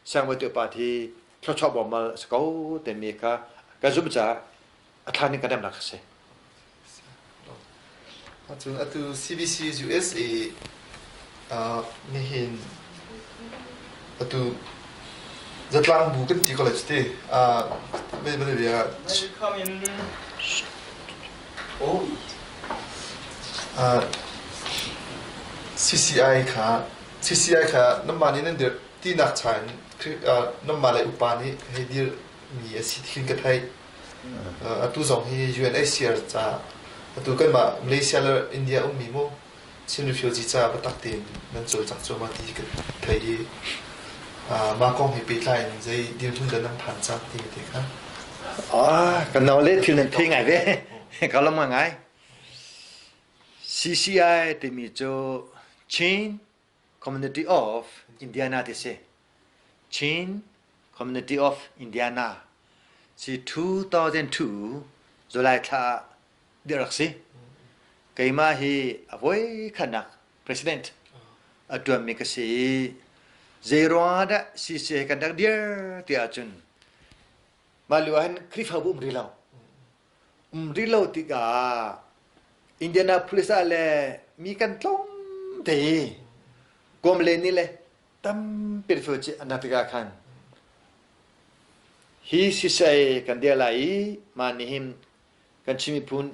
siangbawi pa thi thluachuah bawmmal a si ko timi kha ka zumh caah a thlan in ka remnak a si. Cun atu CBC USA nihin atu zatlang bu kan ti ko lai cu ti. CCI kha CCI kha nanmah nih nan dirh tinak cha in nanmah le upa nih hei dirhmi a si ti ka theih. Atu zong hi UNHCR ca atu kanmah Malaysia le India ummi mu Chin refugee ca biatak tein nan cawlcangh cuahmah ti ka theih i mah kong he pehtlai in zei dirhmun dah nan phan cang timi te kha. Ah, kan nau le thil nan thei ngai ve. Ka lawm ngai. CCI timi cu Chin Community of Indiana ti si. Chin Community of Indiana si 2002 July thla ah dir rak si. Keimah hi a voi khatnak president a ṭuanmi ka si i zei ruangah dah CCA kan rak dir ti ahcun mah lio ahhin Khrihfabu um rih lo. Um rih lo tikah Indianapolis ah le mi kan tlawm te i Guam le nih le tampi refugee an rak tikah khan hi CCA kan dir lai i mah nih hin kan Chin miphun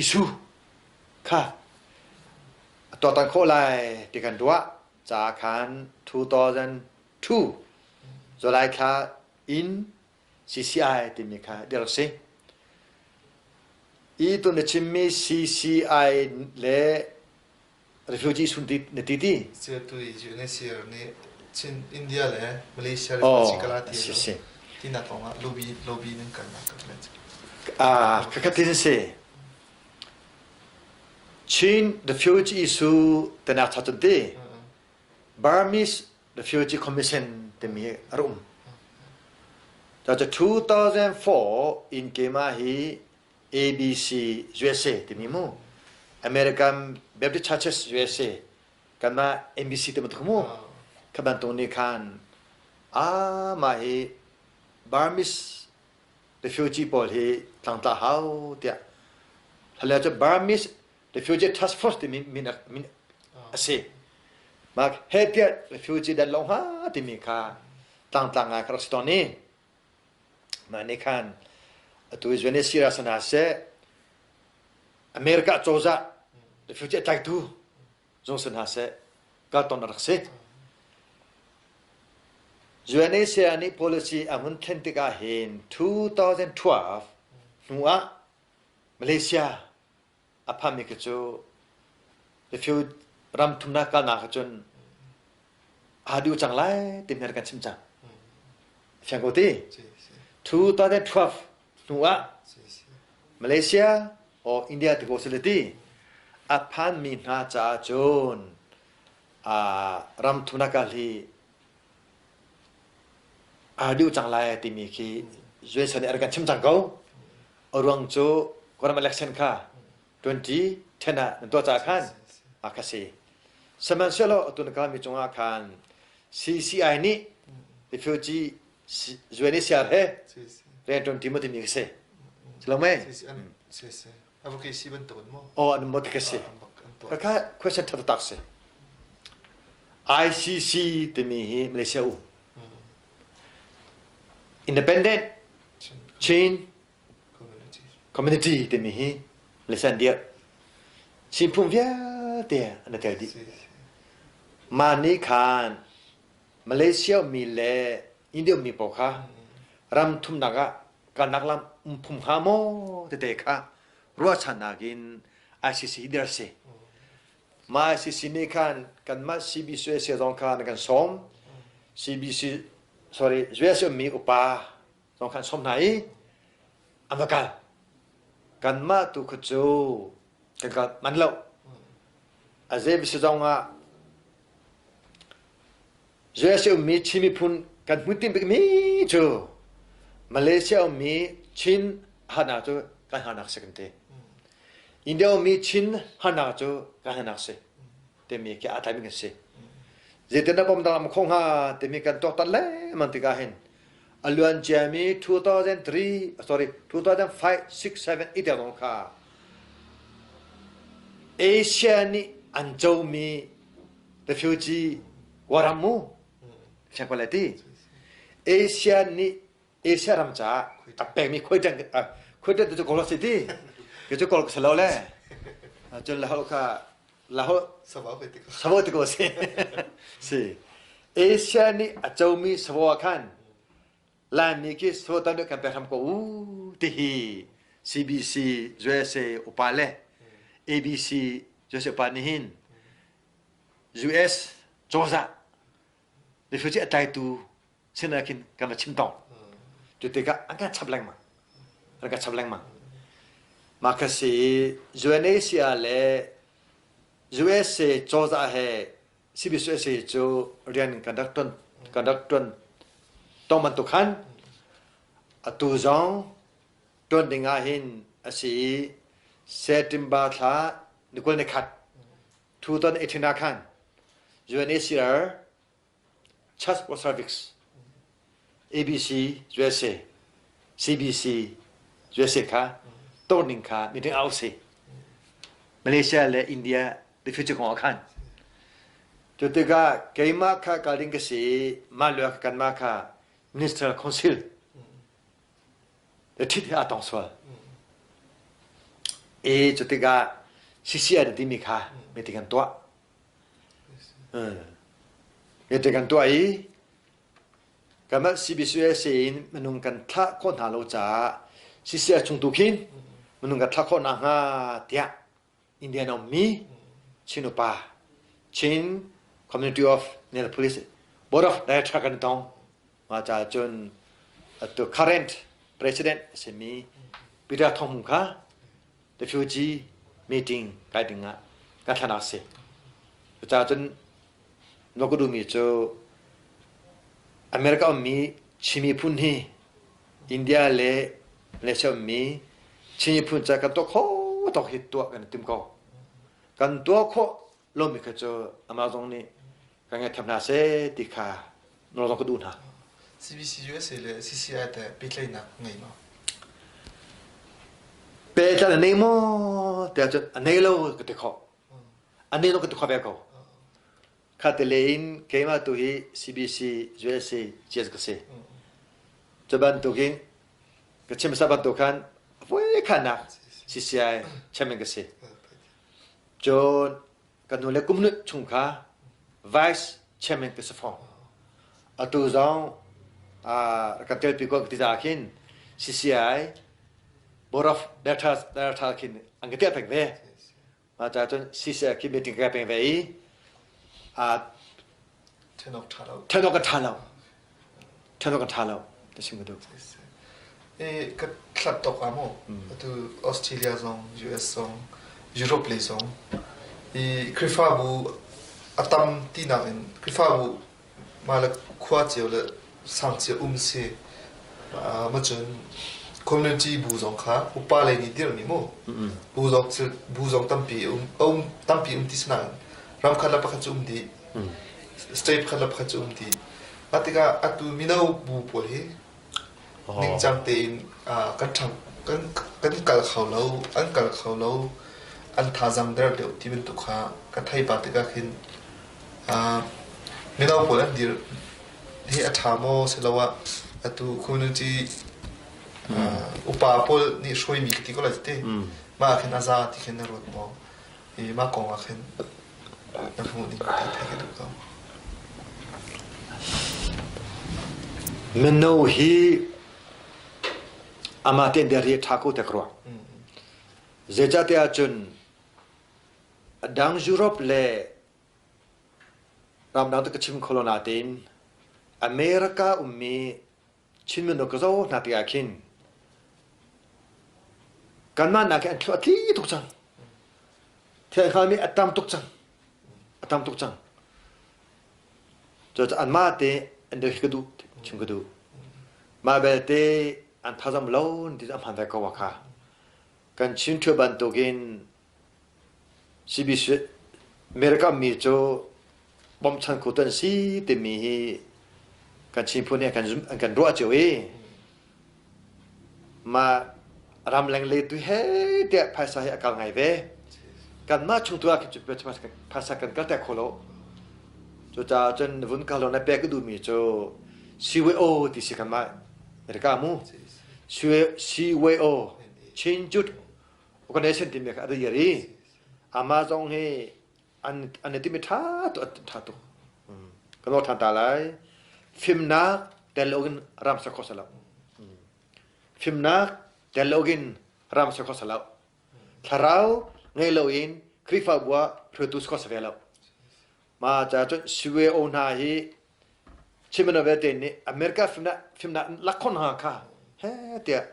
issue kha a tuaktan khawh lai ti kan ruah caah khan 2002 July thla in CCI timi kha dir a si. I tun na chimmi CCI le refugee sun ti na ti ti? Tu UNHCR nih Chin India le Malaysia refugee kala ti si si. Tinak kong ah lobby lobby nan kalnak ka tle. Ah kakhat tin si. Chin refugee issue tanak cha chun ti. Burmese Refugee Commission timi a um. Ca 2004 in kema hi ABC USA timi mu American Baptist Churches USA kanmah NBC te bantuk mu kha bantuk nih khan a mah hi Burmese refugee pawl hi tlangtla hau tiah hale cu Burmese refugee task force timi min min a si mah he tiah refugee dan long ha timi kha tlangtla ngai kha rak si tawn i Mah nih khan atu UNHCR ah hna seh America cozah refugee a tlaitu zong si hna seh kal ton a rak si. UNHCR nih policy a hun thlen tikah hin 2012 hnu ah Malaysia a phanmi khi cu refugee ram thumnak kalnak ah cun aa duh cang lai timi kan chim cang. Fiang ko ti? 2012 hnu ah Malaysia or India ti ko sile ti a phanmi hna caah cun ram thumnak ah hi aa duh cang lai timi khi USA nih a rak kan chim cang ko. A ruang cu Kawlram election kha 2010 ah nan tuah caah khan a kha si. Sihmanhsehlaw atu na kalmi cungah khan CCI nih refugee UNHCR he rian ṭuan timi ka si. Si lo mei? Advocacy bantuk in maw? Oh, an mo ka si. Kha question ṭha tak si. ICC timi hi Malaysia um. Independent Chin Community timi hi Malaysia an dirh. Chin phung vialte an i tel dih. Mah nih khan Malaysia mi le India mi pawl kha ram thumnak ah. Kalnak lam um phum hnga maw tete kha ruahchannak in ICC dir si. Mah ICC nih khan kanmah CBC zong kha an kan sawm. CBC sorry US ummi upa zong khan sawm hna i an va kal. Kanmah tu kha cu kan kal man lo. A zei si zong ah US ummi Chin miphun kan hmuitinh bikmi cu Malaysia ummi Chin harnak cu kan harnak si kan ti. India ummi Chin harnak cu kan harnak si timi khi aa tlaimi kan si. Zeitin dah bawm dang kho hnga timi kan tuaktan lengmang tikah hin a luan ciami 2003 sorry 2005 6 7 8 zong kha Asia nih an comi refugee waram mu fiang ti Asia nih Asia ram caah a pekmi khuaiteng khuaiteng tu cu kawl si ti ke cu kawl ka si lo le cun la hol kha la hol savo ti ko si si Asia nih a comi savo ah khan Laimi khi sawtan kan pek hram ko u ti hi CBC USA upa le ABC USA upa nih hin US cozah refugee a tlaitu sinah khin kan va chim tong. Cu tikah an kan chap lengmang. An kan chap lengmang. Mah kha si UNHCR le USA cozah he CBCUSA cu rian kan rak tuan kan rak tuan tong bantuk khan atu zong tuan ding ah hin a si i September thla ni 21 2018 ah khan UNHCR Church for Service ABC USA CBC USA kha ton ning kha meeting au si Malaysia le India refugee kong ah khan cu tikah keimah kha kal ding ka si i mah lio kanmah kha minister council le ṭhit he aa tong sual e cu tikah CCN timi kha meeting kan tuah meeting kan tuah i kanmah CBCUSA in minung kan thlah khawh hna lo caah CCR chung tu khin minung kan thlah khawh hna hnga tiah Indian ummi Chin upa Chin Community of Minneapolis Board of Director kan tong. Mah caah cun atu current president a simi Peter Thong Hmung kha refugee meeting kai ding ah kan thlanak si. Cucaah cun na ka duhmi cu America ummi Chin miphun hi India le Malaysia ummi Chin miphun ca kan tuah khawh tawk hi tuah kan i tim ko. Kan tuah khawh lomi kha cu amah zong nih kan ngaihthiam hna seh ti kha nawl zong ka duh hna. CBC USA le CCI te pehtlaihnak ngei maw? Pehtlaih a nei maw tiah cun a nei lo ka ti khawh. A nei lo ka ti khawh ve ko. Khattelei in keimah tu hi CBC USA CS ka si. Cu bantukin ka chim hmasa bantuk khan voikhatnak CCI chairman ka si. Cun ka nu le kum nut chung kha vice chairman ka si fawn. Atu zong kan telpi ko ti caah khin CCI Board of Directors director khin an ka tiah peng ve. Mah caah cun CCI khi meeting ka peng ve i ṭhen awk ṭha lo. Ṭhen awk a ṭha lo. Ṭhen awk a ṭha lo. Ti chim ka duh. E ka hlat tok ah mu. Atu Australia zong, US zong, Europe lei zong i Khrihfabu a tam tinak in Khrihfabu Mah le khua cio le sang cio um si. Ma cun community bu zong kha upa lei nih dirhmi mu. Bu zong bu zong tampi um um tampi um ti sinain ram khat le pakhat cu um dih. State pakhat le pakhat cu um dih. Mah tikah atu mino bu pawl hi Ningcang tein kan ṭhang kan kan kal kho lo, an kal kho lo, an thazaang der deuh ti bantuk kha ka thei pah tikah khin mino pawl an dir hi a ṭha maw siloah atu community upa pawl nih hruaimi ka ti ko lai ti. Mah ah khin a za ti khin na ruat maw? Hi mah kong ah khin na hmuh ning ti theih ka duh ko. Mino hi Amah tein der hi ṭha ko tiah ka ruah. Zeicahtiah ahcun a dang Europe le ramdang cu ka chim kho lo nain America ummi Chin mino ka zoh hna tikah khin kanmah nak hin an thlu a tli tuk cang. Thil hngalmi a tam tuk cang. A tam tuk cang. Cucaah anmah te an dir ka duh chim ka duh. Mah belte an thazam lo ti cu a hmaan ve ko kha. Kan Chin ṭhio bantukin CBC America mi cu bawmchan kho tu an si timi hi kan Chin phun nih an kan ruah cio i mah ramleng lei tu he tiah phaisa hi a kal ngai ve. Kanmah chung tu ah khin phaisa kan kal ter kho lo. Cucaah cun vun kal lo na pek ka duhmi cu CYO ti si kanmah America mu CYO Chin Jut Organization timi kha a dir i amah zong hi an an i timi ṭha tuk ṭha tuk. Kan lawh ṭhan ta lai. Fimnak tel loin ram ser kho salo. Fimnak tel loin ram ser kho salo. Thlarau ngei loin Khrihfabu ah hruaitu si kho si ve lo. Ma ca cun CYO hna hi Chimano vialte nih America fimnak fimnak lak khon hna kha he tiah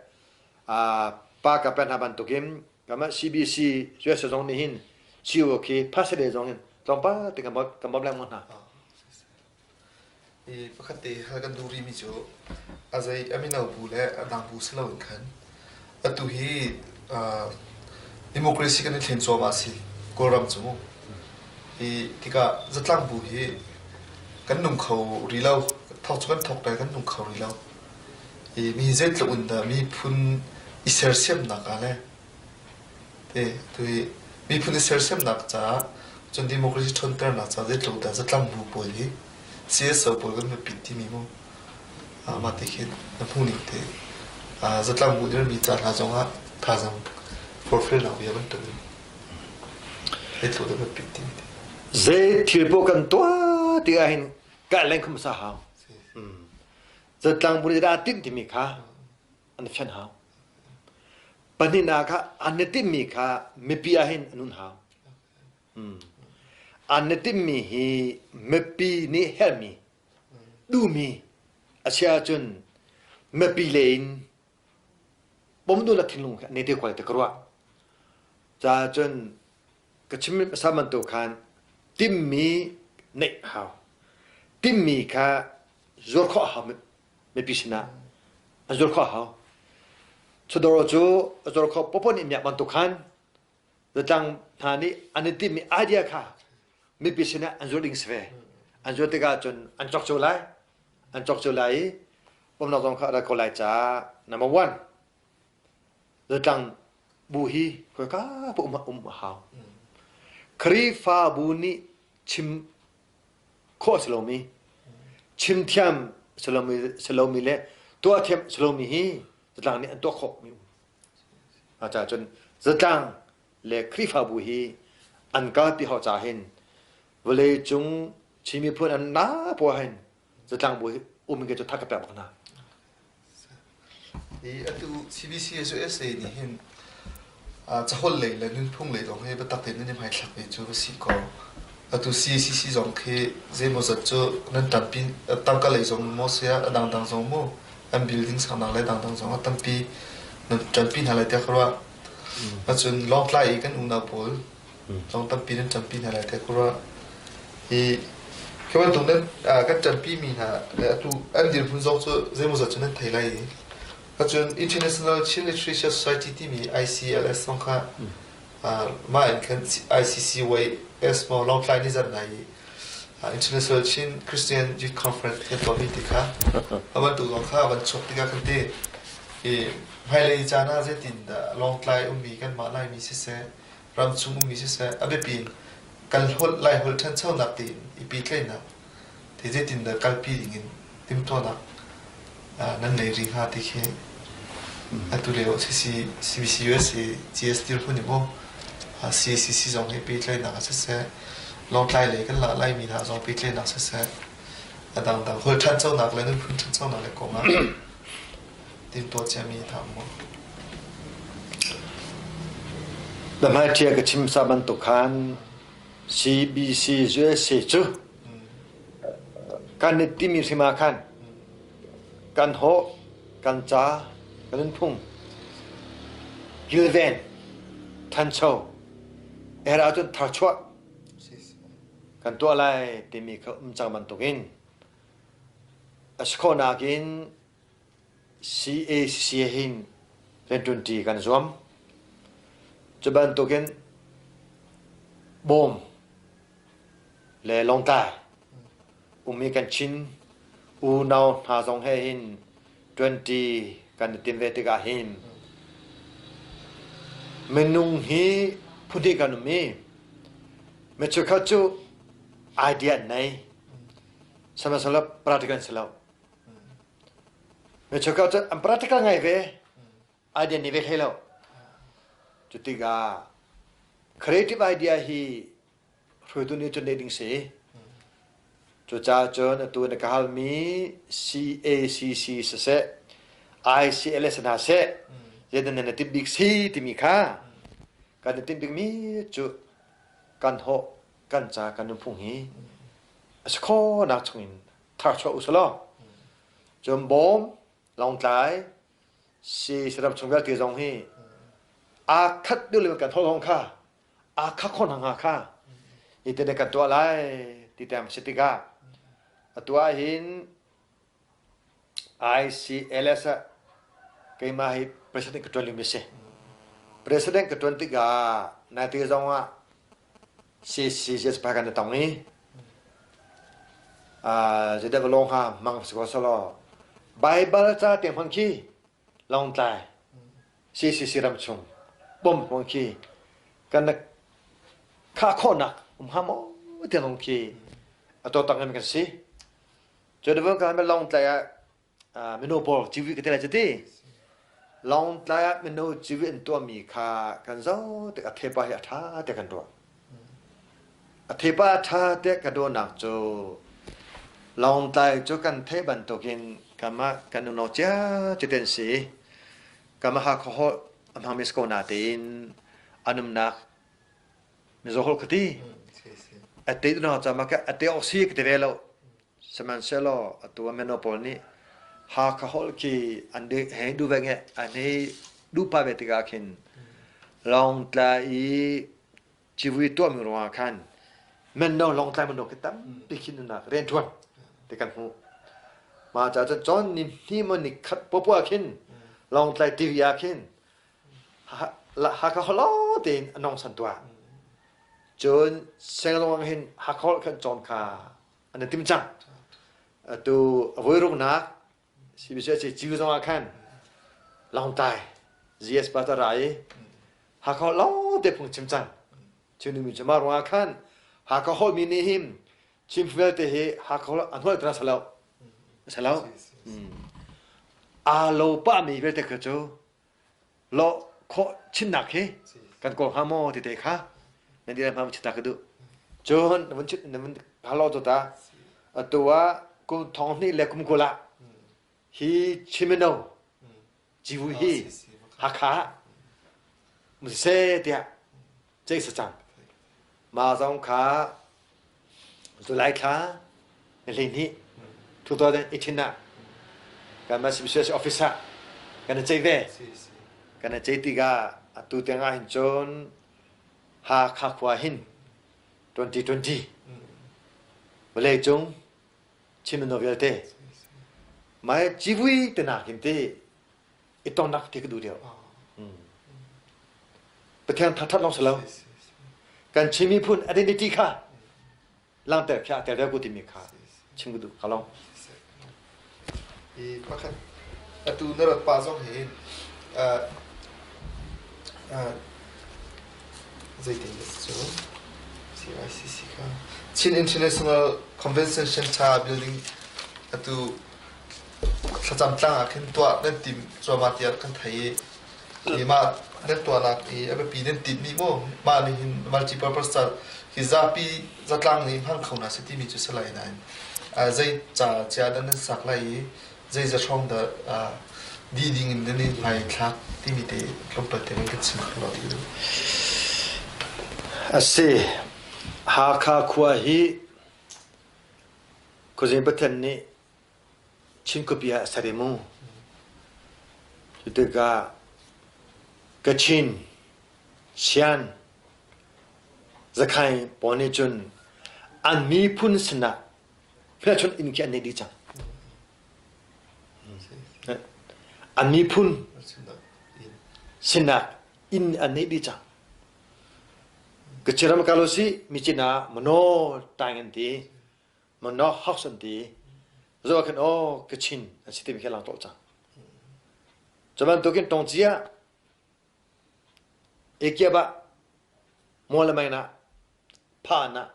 pa ka pen hna bantukin kama CBC US zong nih hin CEO khi pastor zong in tlawmpal te kan kan bawmh lengmang hna. I pakhat te hal kan duh rihmi cu a zei a mino bu le a dang bu si loin khan atu hi democracy kan i thlen cuahmah a si Kawlram cu mu. Hi tikah zatlang bu hi kan nung kho rih lo. Thawk cu kan thawk lai kan nung kho rih lo. I mi zeitluk in dah miphun i sersiamnak ah le Te tui miphun i sersiamnak caah cun democracy ṭhawnternak caah zeitluk dah zatlang bu pawl hi CSO pawl kan biapit timi mu mah ti khin na hmuhning te zatlang bu dirmi ca hna zongah thazaang forhfialnak bia bantuk in zeitluk dah biapit timi te. Zei thil paoh kan tuah ti ahhin ka leng khum sa hau. Zatlang bu nih dah timh timi kha an fian hau. Pahnihnak kha an i timhmi kha mipi ah hin an un hau. An i timhmi hi mipi nih herhmi, duhmi a si ahcun mipi le in pomduhnak thinlung ne te kual te ka ruah. Caah cun ka chim hmasa bantuk khan timmi neih hau. Timmi kha zuar khawh hau mipi sinah an zuar khawh a hau. Chawdawr cu a zuar khawh popo nih miak bantuk khan zatlang hna nih an i timhmi idea kha mipi sinah an zuar ding si ve. An zuar tikah cun an cawk cio lai. An cawk cio lai i umnak zong kha a rat ko lai caah number one zatlang bu hi khoika pa um um a hau. Khrihfabu nih chim khawh a si lomi, chim thiam a si lomi, si lomi le tuah thiam a si lomi hi zatlang nih an tuah khawhmi um. Caah cun zatlang le Khrihfabu hi an kalpi hau caah hin vawlei cung Chin miphun an na pawl hin zatlang bu hi um ke cu thak ka pek bak hna. Hi atu CBCSUSA nih hin caholh lei le nunphung lei zong hi biatak tein nan i hmaithlak ve cu va si kaw atu CACC zong khi zeimawzat cu nan ṭanpi tangka lei zong maw si ah a dangdang zong mu an building saknak le dangdang zong ah tampi nan ṭanpi hna lai tiah ka ruah. Acun Lawngtlai i kan unau pawl zong tampi nan ṭanpi hna lai tiah ka ruah. Hi khi bantuk nan kan ṭanpimi hna le atu an dirhmun zong cu zeimawzat cu nan thei lai i acun International Chin Literature Society timi ICLS zong kha mah in khan ICCYS maw Lawngtlai nih zan lai i International Chin Christian Youth Conference kan tuahmi ti kha a bantuk zong kha a van chuak tikah kan ti i hmailei caan ah zeitin dah Lawngtlai ummi kanmah Laimi siseh ramchung ummi siseh a biapi in kan holh Laiholh ṭhanchonak tiin i pehtlaihnak te zeitindah kalpi dingin timhtuahnak nan nei rih hnga ti khi atu lio CC CBCUSA GS dirhmun i mu CACC zong hi pehtlaihnak ah siseh Lawngtlai lei kan la Laimi hna zong pehtlaihnak siseh a dangdang holh ṭhanchonak le nunphun ṭhanchonak le kong ah. timtuah ciami hna maw? Na hmaiṭhia ka chim sa bantuk khan CBC USA cu kan i timi hrim ah khan kan hawh, kan ca, kan nunphung kilven, ṭhancho, er ahcun tharchuah kan tuah lai timi kha um cang bantukin a si khawhnak in CACC hin rianṭuanṭi kan zuam. Cu bantukin bawm le Lawngtlai ummi kan Chin unau hna zong he hin ṭuanṭi kan i tim ve tikah hin minung hi phuhnih kan um i mi cheukhat cu idea an nei sihmanhsehlaw practical an si lo. Mi cheukhat cu an practical ngai ve idea nei ve hlei lo. Cu tikah creative idea hi hruaitu nih cun neih ding si. Cucaah cun atu na ka halmi CACC siseh, ICLS hna seh, zeidah nan i timh bik si timi kha kan i timh bikmi cu kan hawh, kan ca, kan nunphung hi a si khawhnak chungin tharchuah u selaw cun bawm, Lawngtlai, si saram chung vialte zong hi aa khat deuh le kan holh zong kha aa kha khon hanga kha hi te kan tuah lai ti tem si tikah atu ah hin ICLS ah keimah hi president ka tuan liomi si. President ka tuan tikah naite zong ah CCS pa kan tong i zeidah ka lawng ha mang si ko selaw Bible ca tiang hmang khi Lawngtlai CCC ram chung bom hmang khi kan khah khawhnak um hnga maw tiang lawng khi a tawtang in kan si. Cu na kan Lawngtlai ah mino pawl civi ka ti lai cuti. Lawngtlai ah mino civi an tuahmi kha kan zoh tik a thepa hi a ṭha te kan ruah. A thepa a ṭha te ka dawhnak cu Lawngtlai cu kan theih bantukin kanmah kan unau cia cuti an si. Kanmah Hakha holh a hmangmi si ko natein an umnak Mizo holh ka ti. A te unau ca ma ka a te awk si ka ti ve lo. Sihmanhsehlaw atu ah mino pawl nih Hakha holh khi an hei duh ve nge an hei duh pah ve tikah khin Lawngtlai i civui tuahmi ruangah khan mino Lawngtlai mino khi tampi khin nunnak rianṭuan ti kan hmuh. Mah caah cun cawn ni hnih maw ni khat popoh ah khin Lawngtlai TV ah khin Hakha holh lawng tein a nong san tuah. Cun Senglong hin Hakha holh khan cawn kha an i tim cang. Atu a voiruknak CBC Ciu zong ah khan Lawngtlai GS pa ta ra i Hakha holh lawng te phung chim cang. Chin mi cu mah ruangah khan Hakha holh mi nih hin Chin vialte hi Hakha holh an holh tana salo. Salo. Aa lo pah mi vialte kha cu lawh khawh chinnak hi kan kawl hnga maw ti te kha nan dir hma chita ka duh cun na vun chit na vun halo to ta atu ah kum thong hnih le kum kul ah hi Chimino jivu hi Hakha se tiah cei sa cang ma zong kha July thla ni 12 2018 ah kanmah CBCS office ah kan i ceih ve. Kan i ceih tikah atu tiang ah hin cun Hakha khua hin 2020 vawleicung Chin mino vialte mai civui te nakin te i tonnak ti ka duh deuh. Pathian thangṭhat lawng si lo. Kan Chin miphun identity kha langhter khi a tel deuh ko timi kha chim ka duh ka long. I pakhat atu na rat pa zong hi zeitin dah cu CICC kha Chin International Convention Center building atu Thlacam tlang ah khin tuah nan tim cuahmah tiah kan thei i mah nan tuahnak i a biapi nan tinhmi maw mah nih hin multi-purpose ca hi zapi zatlang nih hmang kho hna seh timi cu si lai nain zei ca cia dah nan sak lai i zei za hrawng dah? Di ding in nan i hmai thlak timi te tlawmpal te kan chim kho lo ti du. A si. Hakha khua hi Khuazing Pathian nih Chin khuapi ah a ser i mu. Cu tikah Kachin, Sian, Zakhain pawl nih cun an miphun sinah hmelchunh inn khi an neih dih cang. An miphun sinak inn an neih dih cang. Kachin ram kal usih, Micin ah Manaw Taing an ti. Manaw House an ti. Zoh ah khin aw Kachin an si timi khi a lang tawh cang. Cu bantukin Tongci ah Ekiap ah Mawlamyine ah Phan ah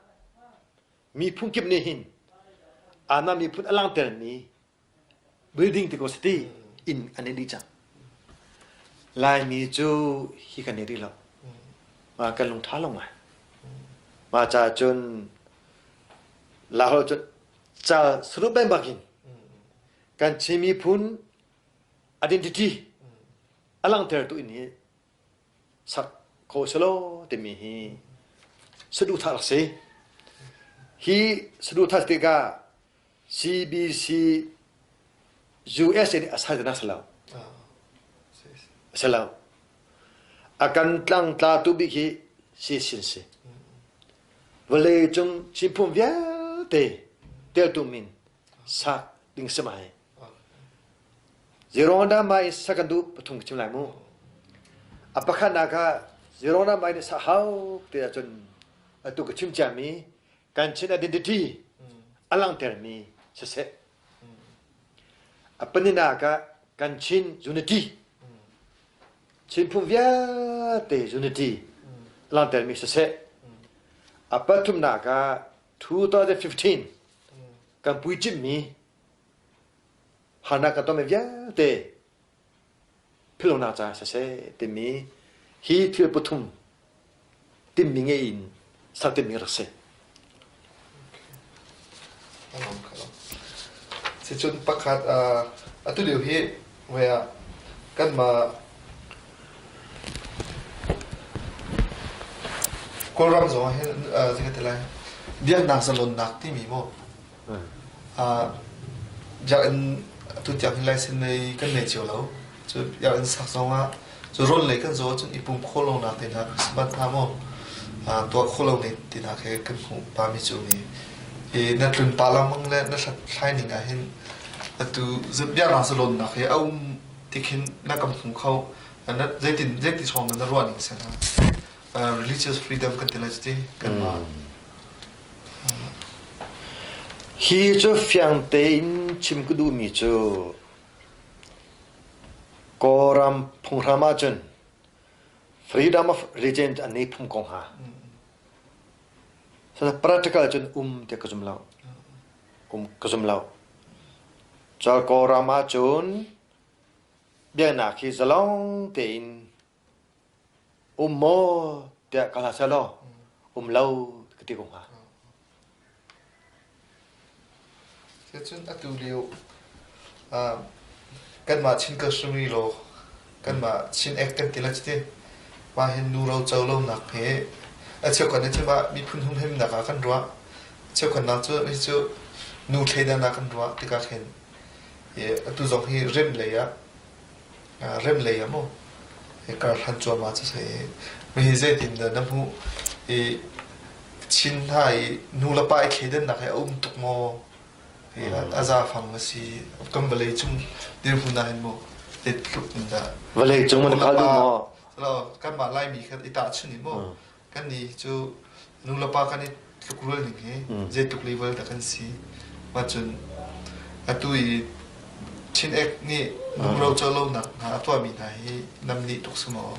miphun kip nih hin anmah miphun a langhtermi building ti ko sati inn an i dih cang. Laimi cu hi kan i rih lo. Ma kan lung ṭha lo ngai. Ma ca cun Lahol cun ca surup beng bakin kan Chin miphun identity a langhtertu inn hi sak kho selaw timi hi saduhthah rak si. Hi saduhthah tikah CBC USA nih a sai nak si lo. Si lo. A kan tlangtla tu bik hi si sin si. Vawlei cung Chinphung vialte teltu min sak ding si mai. Zeruang dah mah in sak kan duh pathum ka chim lai mu. A pakhatnak ah zeruang dah mah in sak hau ti ahcun atu ka chim ciami kan Chin identity a langhtermi siseh. A paninak ah kan Chin unity Chin phung vialte unity a langhtermi siseh. A pathumnak ah 2015 kan puicimmi harnak kan tonmi vialte philhlonak caah siseh timi hi thil pathum timmi ngei in sak timmi rak si. Sicun pakhat atu lio hi wea kanmah Kawlram zong ah hin zei ka ti lai biaknak zalonnak timi maw Biakinn atu tiang hi license nei kan nei cio lo. Cu biakinn sak zongah cu rawn lei kan zaw ahcun i pum khawh lonak te hna Christmas hna maw tuah khawh lo ning ti hna khi kan hmuh pami cu mi. Hi na tlun pah lengmang le na hlathlai ning ah hin atu biaknak zalawnnak hi a um ti khin na kan hmu kho. Na zeitin zeiti hrawng na ruah ning si hna. Religious freedom kan ti lai cu ti kanmah. Hi cu fiang tein chim ka duhmi cu Kawlram phunghram ahcun freedom of religion an nei phung ko hnga. Practical cun um tiah ka zum lo. Um ka zum lo. Cun Kawlram ahcun biaknak hi zalong tein Um maw tiah ka hla seh law um lo ka ti ko hnga. Cun atu lio kanmah Chin Kashmiri law kanmah Chin Act kan ti la cuti mah hin nu ro co lonak he a cheukhat nih cun mah miphun humhimnak ah kan ruah cheukhatnak cu hi cu nu thleidannak kan ruah tikah khin atu zong hi rem lei ah Rem lei ah maw kar hlan cuahmah cu si. Hihi zeitin dah na hmuh? I Chin hna i nu le pa i thleidannak hi a um tuk maw? Hi a zafang a si. Kan vawlei cung dirhmun ah hin maw zeitluk in dah? Vawlei cung man kal duh maw? Kanmah Laimi kha i tahchun i maw? Kannih cu nulepa kan i tlukrual ning hi zeitluk level dah kan si. Mah cun atu i Chin Act nih lungro colonak hna a tuahmi hna hi nam nih tuk si maw?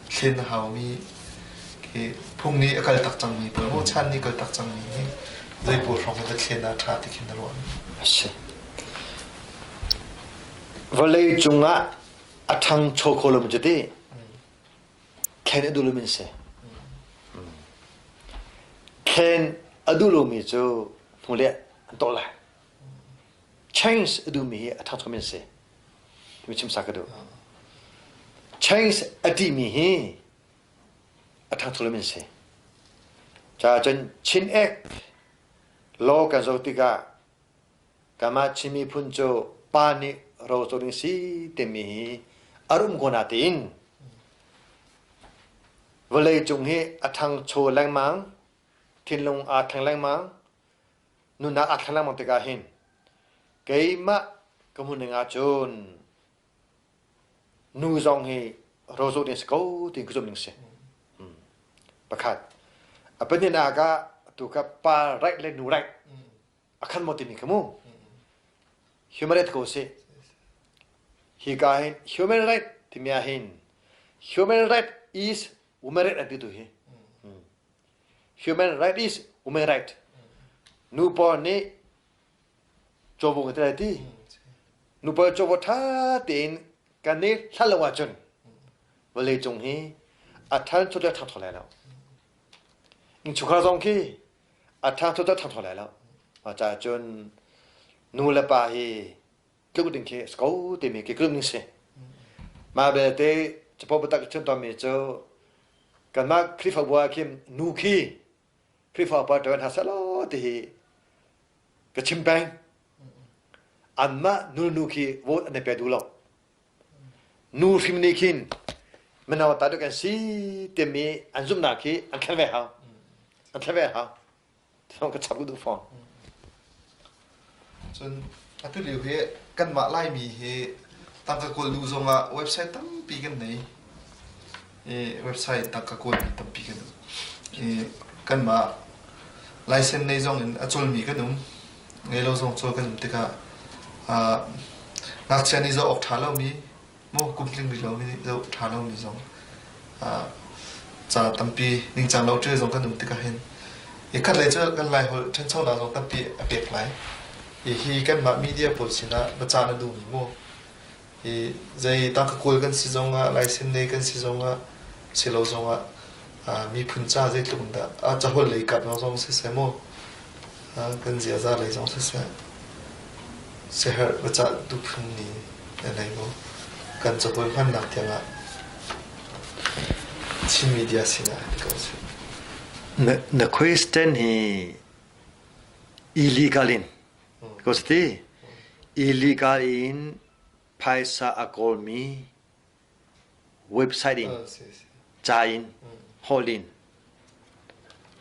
Thlen a haumi khi phung nih a kal tak cangmi pawl maw chan nih kal tak cangmi hi zei pawl hrawng in dah thlen ah ṭha ti khin na ruah? A si. Vawlei cungah a ṭhangcho kho lo cu ti. Thlen a duh lomi an si. Thlen a duh lomi cu hnuleh an tawh lai. Change a duhmi hi a ṭhangchomi an si. Timi chim sa ka duh. Change a ṭihmi hi a ṭhangcho lomi an si. Caah cun Chin Act law kan zoh tikah kanmah Chin miphun cu pa nih ro co ding si timi hi a rum ko natein vawlei cung hi a ṭhangcho lengmang, thinlung aa thleng lengmang, nunnak aa thleng lengmang tikah hin keimah ka hmuhning ahcun nu zong hi rozo ding si ko ti ka zumh ning si. Pakhat. A pahnihnak ah tu kha pa right le nu right a khan maw timi kha mu. Human right ko si. Hi ka hin human right timi ah hin human right is woman right an ti tu hi. Human right is woman right. Nu pawl nih covo ka ti ti. Nu pawl covo ṭha tein kan i hlat lo ahcun vawlei cung hi a ṭhancho le ṭhangcho lai lo. Innchungkhar zong khi a ṭhangcho le ṭhangcho lai lo. Mah caah cun nu le pa hi tluk ding khi a si ko timi khi tluk ding si. Mah belte capo biatak chim tawnmi cu kanmah Khrihfabu ah khin nu khi Khrihfa upa ṭuan hna sehlaw ti hi ka chim peng. Anmah nu khi vote an i pe duh lo. Nu hrim nih khin mino ta duk an si timi an zumhnak khi an thlen ve hau. An thlen ve hau. Thong ka chap duh fawn. Cun atu lio hi kanmah Laimi hi tangka kawl duh zongah website tampi kan nei. I website tangka kawlmi tampi kan um. I kanmah license nei zong in a cawlmi kan um. Ngei lo zong cawl kan um tikah ngakchia nih zoh awk ṭha lomi maw kum tling rih lomi nih zoh ṭha lomi zong ca tampi ningcang lo ṭial zong kan um tikah hin i khat lei cu kan Laiholh ṭhanchonak zong tampi a pek lai. Hi kanmah media pawl sinah biacah na duhmi maw Hi zei tangka kawl kan si zongah, laisen nei kan si zongah, si lo zongah miphun ca zeitluk in dah caholh lei kap zong siseh maw, kan ziaza lei zong siseh, siaherh biacah duhphun ni na nei maw? Kan caholh hmannak tiangah Chin media sinah ti ko sih. Na question hi illegal in Ko si illegal in phaisa a kawlmi website in ca in holh in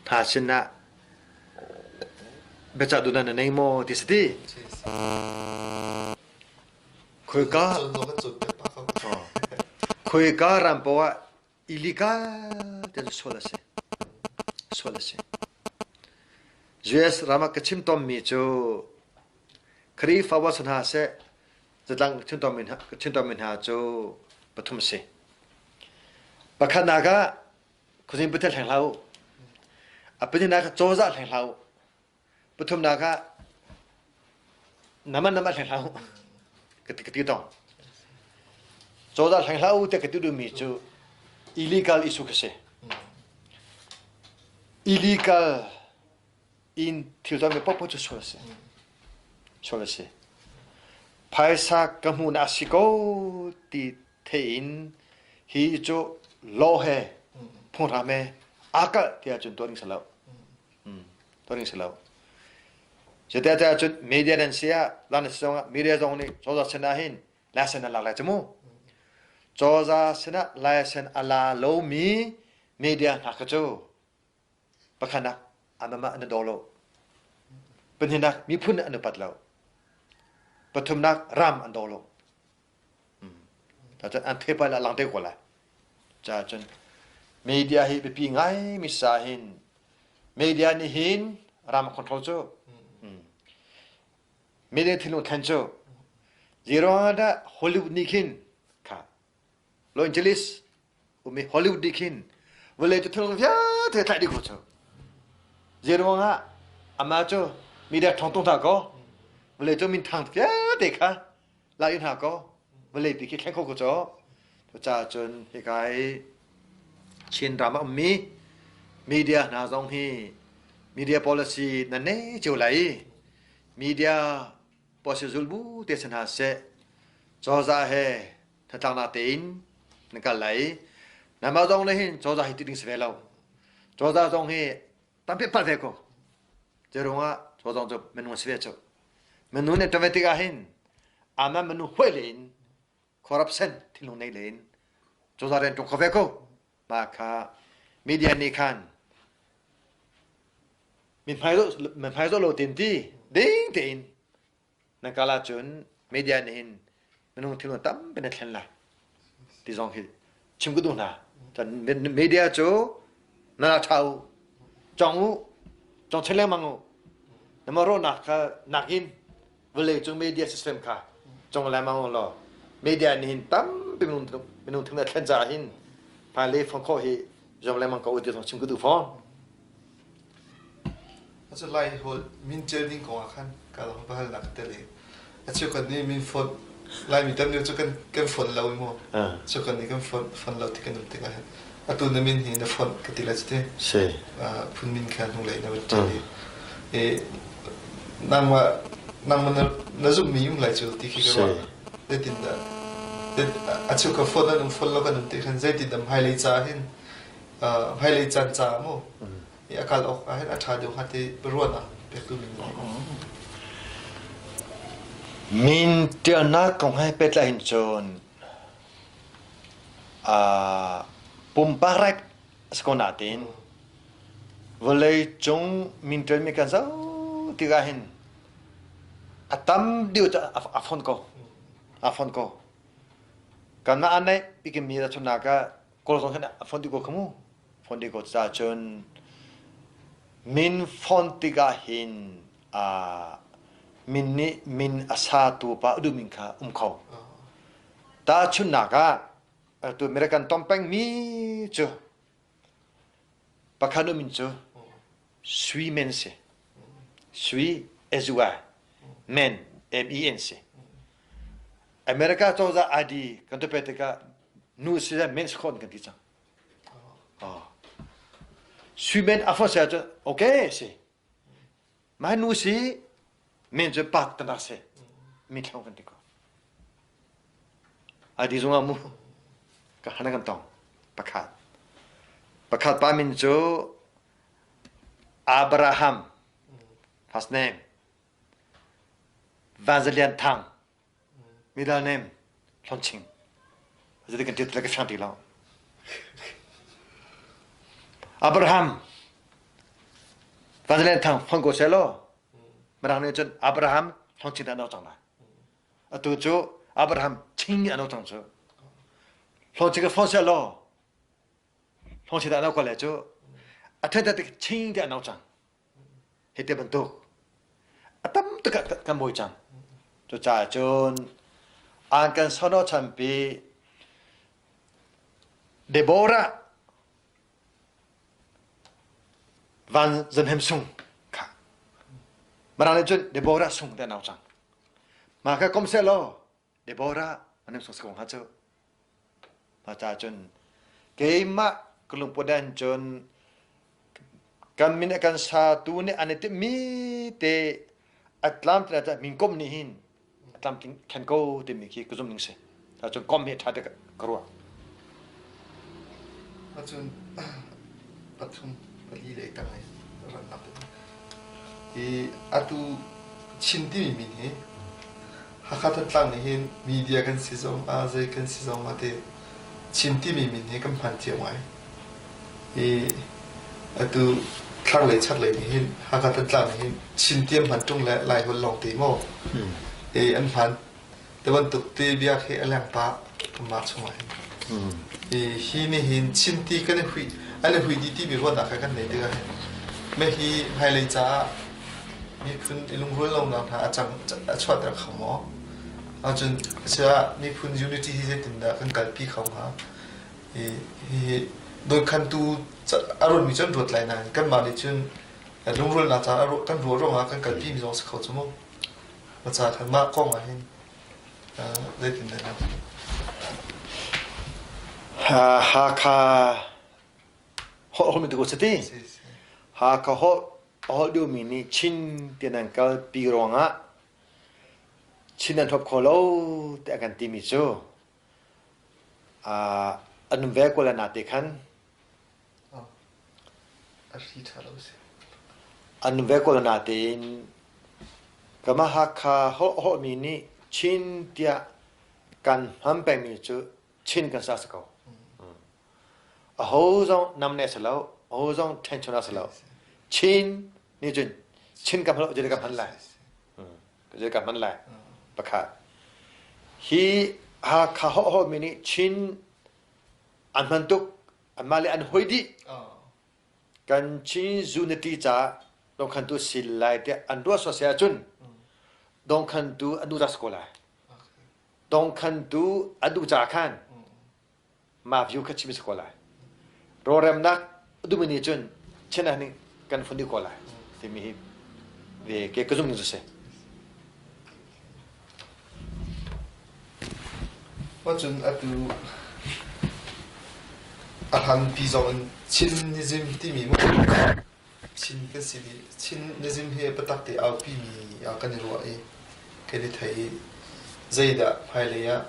hna sinah biacah duhnak na nei maw ti si ti. Khoika khoika ram paoh ah illegal ti cu sual a si. Sual a si. US ram ah ka chim tawnmi cu Khrihfa si hna seh, zatlang chim tawnmi hna, chim tawnmi hna cu pathum a si. Pakhatnak ah khuazing Pathian hleng hlah u. A pahnihnak ah cozah hleng hlah u. Pathumnak ah nama nama hleng hlah u ka ti ka ti tong. Cozah hleng hlah u tiah ka ti duhmi cu illegal issue ka si. Illegal in thil tuahmi paohpaoh cu sual a si. Sual a si. Phaisa ka hmuhnak a si ko ti thein hi cu law he phunghram he aa kalh tiah cun tuah ding si lo. Tuah ding si lo. Cuti cun media nan si ah, lan si zongah media zong nih cozah sin ah hin license an lak lai cu mu. Cozah sinah license a la lomi media hna kha cu pakhatnak anmah an daw lo. Pahnihnak miphun an upat lo. Pathumnak ram an daw lo. Cun an thepai la lang te ko lai. Ca cun media hi biapi ngai mi sa hin media nih hin ram control cu media thinlung thlen cu zeiruangah dah Hollywood nih khin kha Los Angeles umi Hollywood nih khin vawlei cu thil vialte tlaih dih ko cu zeiruangah amah cu media ṭhawng tung hna kaw vawlei cu minthang vialte kha la in hna kaw vawlei pi khi thleng kho ko cu cucaah cun hika i Chin ram a ummi media hna zong hi media policy nan nei cio lai i media policy zul bu te si hna seh. Cozah he hnatlaknak tein nan kal lai i nanmah zong nih hin cozah hi ti ding si ve lo. Cozah zong hi tampi palh ve ko. Cu ruangah cozah cu minung si ve cu. Minung nih ṭan ve tikah hin amah minung huai le in corruption thinlung nei le in cozah rian ṭuan kho ve ko. Mah kha media nih khan mithmai zoh lo tein ti ding tein nan kal ahcun media nih hin minung thinlung tampi na thlen lai ti zong hi chim ka duh hna. Media cu na la ṭha u, cong u, cong chin lengmang u. Na mah rawhnak kha nakin vawleicung media system kha cong lengmang u law media nih hin tampi minung minung thinlung a thlen caah hin hmailei fong khawh hi zuam lengmang ko u ti zong chim ka duh fawn. Acu Lai holh min ṭial ding kong ah khan ka dang pahalnak ka tel i a cheukhat nih min fonh Laimi tam deuh cu kan kan fonh lo i mu cheukhat nih kan fonh fonh lo ti kan um tikah hin atu na min hi na fonh ka ti lai cu ti Si. phun min kha hnulei na van ṭial i i nangmah nangmah na na zumhmi um lai cu ti khi ka Si. ruah zeitindah a cheukhat fonh an um fonh lo kan um ti khan zeitindah hmailei ca hin hmailei caan ca mu i a kal awk ah hin a ṭha deuh hnga ti ruahnak pektu min Min ṭialnak kong he pehtlai hin cun pumpak right a si ko nain vawleicung min ṭialmi kan zoh tikah hin a tam deuh cu a fon ko. A fon ko. Kanmah an neih bikmi tahchunhnak ah Kawl zong khan a fon dih ko kha mu. Fon dih ko caah cun min fon tikah hin min nih min a satu pa a duhmi kha um kho. Tahchunhnak ah atu American tom pengmi cu pakhat min cu Sui Men si. Sui S-U-I Men M-E-N si. America cozah ID kan tu pek tikah nu si le men si khon kan ti cang. Oh. Sui men a fa se ahcun okay si. Mah nu si men cu pat kan rak si. Mi thlong kan ti ko. ID zung ah mu ka hana kan tong pakhat. Pakhat pa min cu Abraham first name Vanzalian Thang middle name Hlonching Zeiti kan ṭial ka fiang ti lo. Abraham Vanzalian Thang fon ko seh law Mirang nih cun Abraham Hlonching dah an cang lai. Atu cu Abraham Ching an cang cu. Hlonching ka fon seh law Hlonching dah an ko le cu a then tik ching te an cang. Hi te bantuk a tam tuk ah kan bawi cang. Cucaah cun an kan sono chanpi Deborah Van Zanhem Sung kha Mirang nih cun Deborah Sung te nau cang. Mah kha kom seh law Deborah an sung sakong ha cu. Mah caah cun keimah ka lungput ah cun kan min a kan satu nih an i timhmi te a tlamtling ah min kom nih hin a tlamtling khen ko timi khi ka zumh ning si. Cun kom hi ṭha te ka ruah. Acun pathum pali le tang ai rannak te. I atu Chin timi min hi Hakha Thantlang nih hin media kan si zong ah zei kan si zong ah ti Chin timi min hi kan hman cio ngai. I atu thlanglei chaklei nih hin Hakha Thantlang nih hin Chin ti an hman ṭung le Lai holh lawng ti maw i an hman. Ti bantuk ti bia khi a leng pah kanmah chungah hin. I hi nih hin Chin ti kan i huih an i huih dih timi ruahnak kha kan neih tikah hin mah hi hmailei caah miphun i lungrual lonak hna a cang a chuahter kho maw? Ahcun asiah miphun unity hi zeitindah kan kalpi kho hnga? Hi hi dawnkhantu a ruatmi cu an ruat lai nain kanmah nih cun lungrualnak caah kan ruah ruangah kan kalpi mi zong si kho cu mu. Ma ca khan mah kong ah hin zeitindah na Hakha holh holh mi tu ko si ti. Hakha holh a holh duhmi nih Chin ti nan kalpi ruangah Chin an huap kho lo tiah kan timi cu an um ve ko le nate khan an um ve ko le natein kama Hakha holhmi nih Chin tiah kan hman pengmi cu Chin kan sa si ko. Aho zong namne si lo, aho zong ṭhenchon a si lo. Chin nih cun Chin ka hman lo, ka hman lai. Ka hman lai. Pakhat. Hi Hakha ho mi nih Chin an hman tuk, anmah le an hoi dih. Kan Chin unity caah dongkhantu si lai tiah an ruah sual si ahcun dongkhantu an duh za si ko lai. Dongkhantu an duh caah khan mah view kha chim si ko lai. Rawlremnak duhmi nih cun China nih kan fun dih ko lai timi hi ve ke ka zumh ning cu si. Cun atu a hlanpi zong in Chinism timi mu Chin kan si dih. Chinism hi biatak te aupi mi ah kan i ruah i kan i thei i zeidah hmailei ah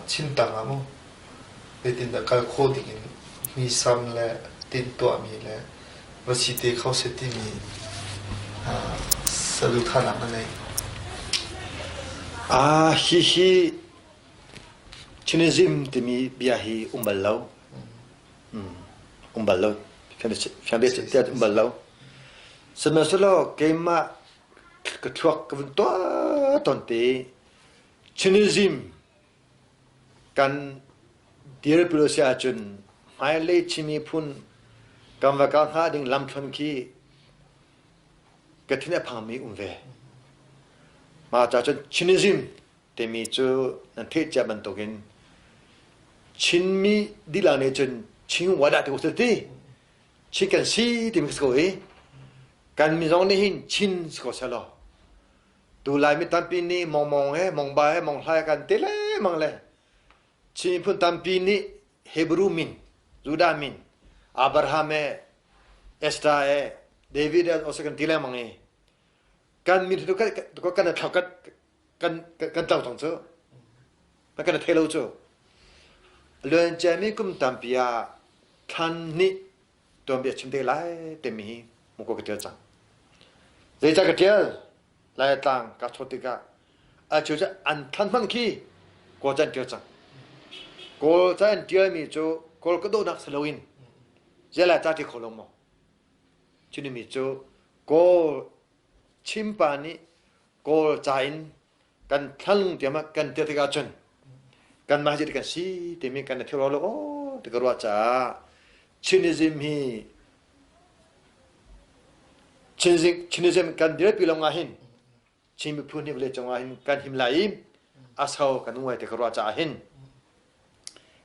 Chin tang ah mu zeitindah kal khawh ding in hmisam le tintuahmi le va si te kho seh timi saduhthahnak na nei. Ah, hihi Chinism timi bia hi um bal lo. Um bal lo. Fiang bia um bal lo. Sihmanhsehlaw keimah ka thluak ka vun tuah tawn te Chinism kan dirpi lo si ahcun hmailei Chin miphun kan va kal hnga ding lamthluan khi ka thin a phangmi um ve. Mah ca cun Chinism timi cu nan theih cia bantukin Chinmi dihlak nih cun Chin wadah ti ko ti Chin kan si timi si ko i kan mi zong nih hin Chin si ko seh law Tu Laimi tampi nih mongmong he mongba he monghlai kan ti lengmang le Chin miphun tampi nih Hebrew min, Judah min, Abraham he Esther he David he also kan ti lengmang i kan min tu kan kan thlau kan kan kan tlau cang cu kan thei lo cu luan ciami kum tampi ah thlan nih tuanbia chim te lai timi hi muko ka ṭial cang. Zeicah ka ṭial? Laitlang ka chawt tikah a cheu cu an thlan hmanh khi Kawl ca an ṭial cang. Kawl ca an ṭialmi cu Kawl ka dawhnak si loin ziah ca ṭi kho lo maw? Cunimi cu Kawl Chimpa nih Kawl ca in kan thlang tiam ah kan tia tikah cun kanmah hi kan si timi kan i thil lo aw ti ka ruah caah Chinism hi Chinism kan dirpi lo nga hin Chin miphun hi vawlei cungah hin kan him lai i a sau kan uai ti ka ruah caah hin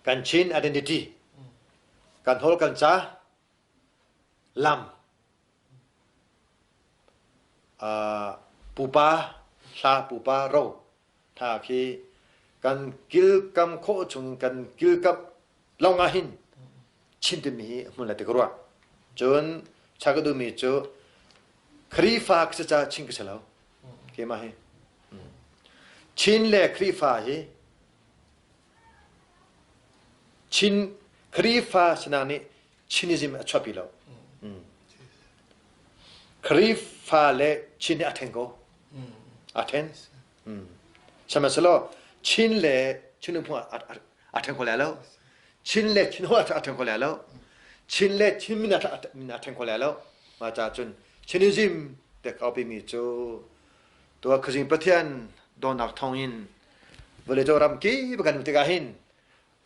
kan Chin identity kan hol kan ca lam Pupa hla pupa ro hna khi kan kilkam khawh chung kan kilkap lawng ah hin Chin timi hi hmun le ti ka ruah. Cun cha ka duhmi cu Khrihfa ka si caah Chin ka si lo. Keimah hi. Chin le Khrihfa hi Chin Khrihfa sinak nih Chinism a chuahpi lo. Khrihfa le Chin hi a then ko. A then. Sihmanhsehlaw Chin le Chin nunphung a then kho lai lo. Chin le Chin holh a then kho lai lo. Chin le Chin min a then kho lai lo. Mah caah cun Chinism te kaupimi cu tuah khuazing Pathian dawtnak thawngin vawleicung ram kip kan um tikah hin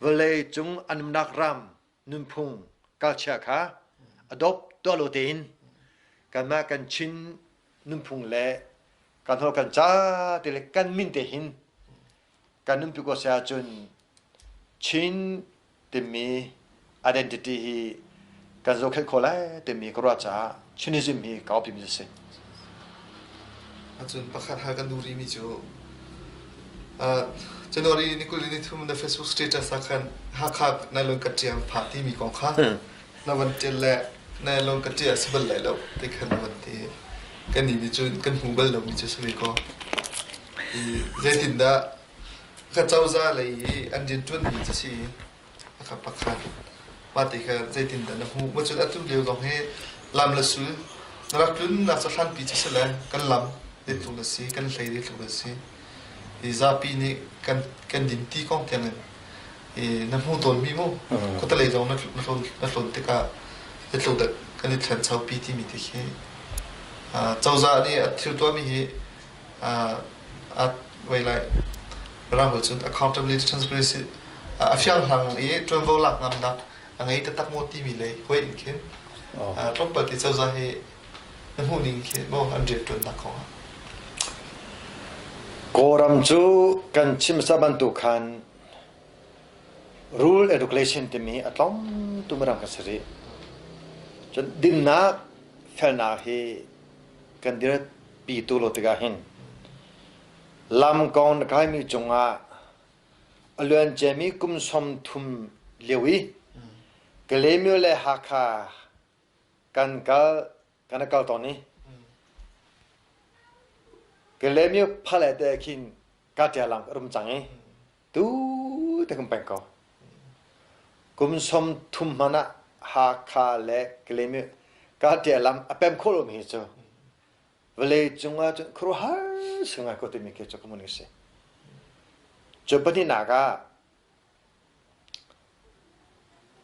vawleicung an umnak ram nunphung culture kha adopt tuah lo tein kanmah kan Chin nunphung le kan holh kan ca te le kan min te hin kan nunpi ko si ahcun Chin timi identity hi kan zohkhenh khawh lai timi ka ruah caah Chinism hi ka optimism a si. Acun pakhat hal kan duh rihmi cu January ni 23 na Facebook status ah khan Hakha nylon ka ṭiang phah timi kong kha na van ṭial le nylon ka ṭial si bal lai lo ti khan na van ti. Kan nih nih cun kan hmu bal lomi cu si ve ko. Zeitindah ka cozah lei i an rianṭuanmi cu si a pakhat mah ti kha zeitindah na hmuh? Cun atu lio zong hi lam le sul na rak tlunnak cu hlanpi cu si le kan lam zeitluk na si, kan hlei zeitluk na si. Hi zapi nih kan kan dinti kong tiangin na hmu tawnmi mu khuatelei zong na tlawn tikah zeitluk dah kan i thlenchopi timi ti khi cozah nih a thil tuahmi hi wei lai Mirang holh cun accountability transparency a fianghlang i ṭuanvo lak ngamnak a ngei taktak maw timi lei hoi in khin tlawmpal ti cozah hi na hmuh ning khi maw an rianṭuannak kong ah? Kawlram cu kan chim hmasa bantuk khan rule and regulation timi a tlawm tu ram kan si rih. Cun dinnak, felnak hi kan dirpi tu lo tikah hin lam kong na kaimi cungah a luanciami kum 30 lio i Kalaymyo le Hakha kan kal kan kal tawn i Kalaymyo phale te khin ka ṭia lam ka rum cang i tu te kan peng ko. Kum 30 hmanh ah Hakha le Kalaymyo ka ṭia lam a pem khawh lomi hi cu vawlei cung ah cun khuaruahhar si ngai ko timi khi cu ka mun si. Cu pahnihnak ah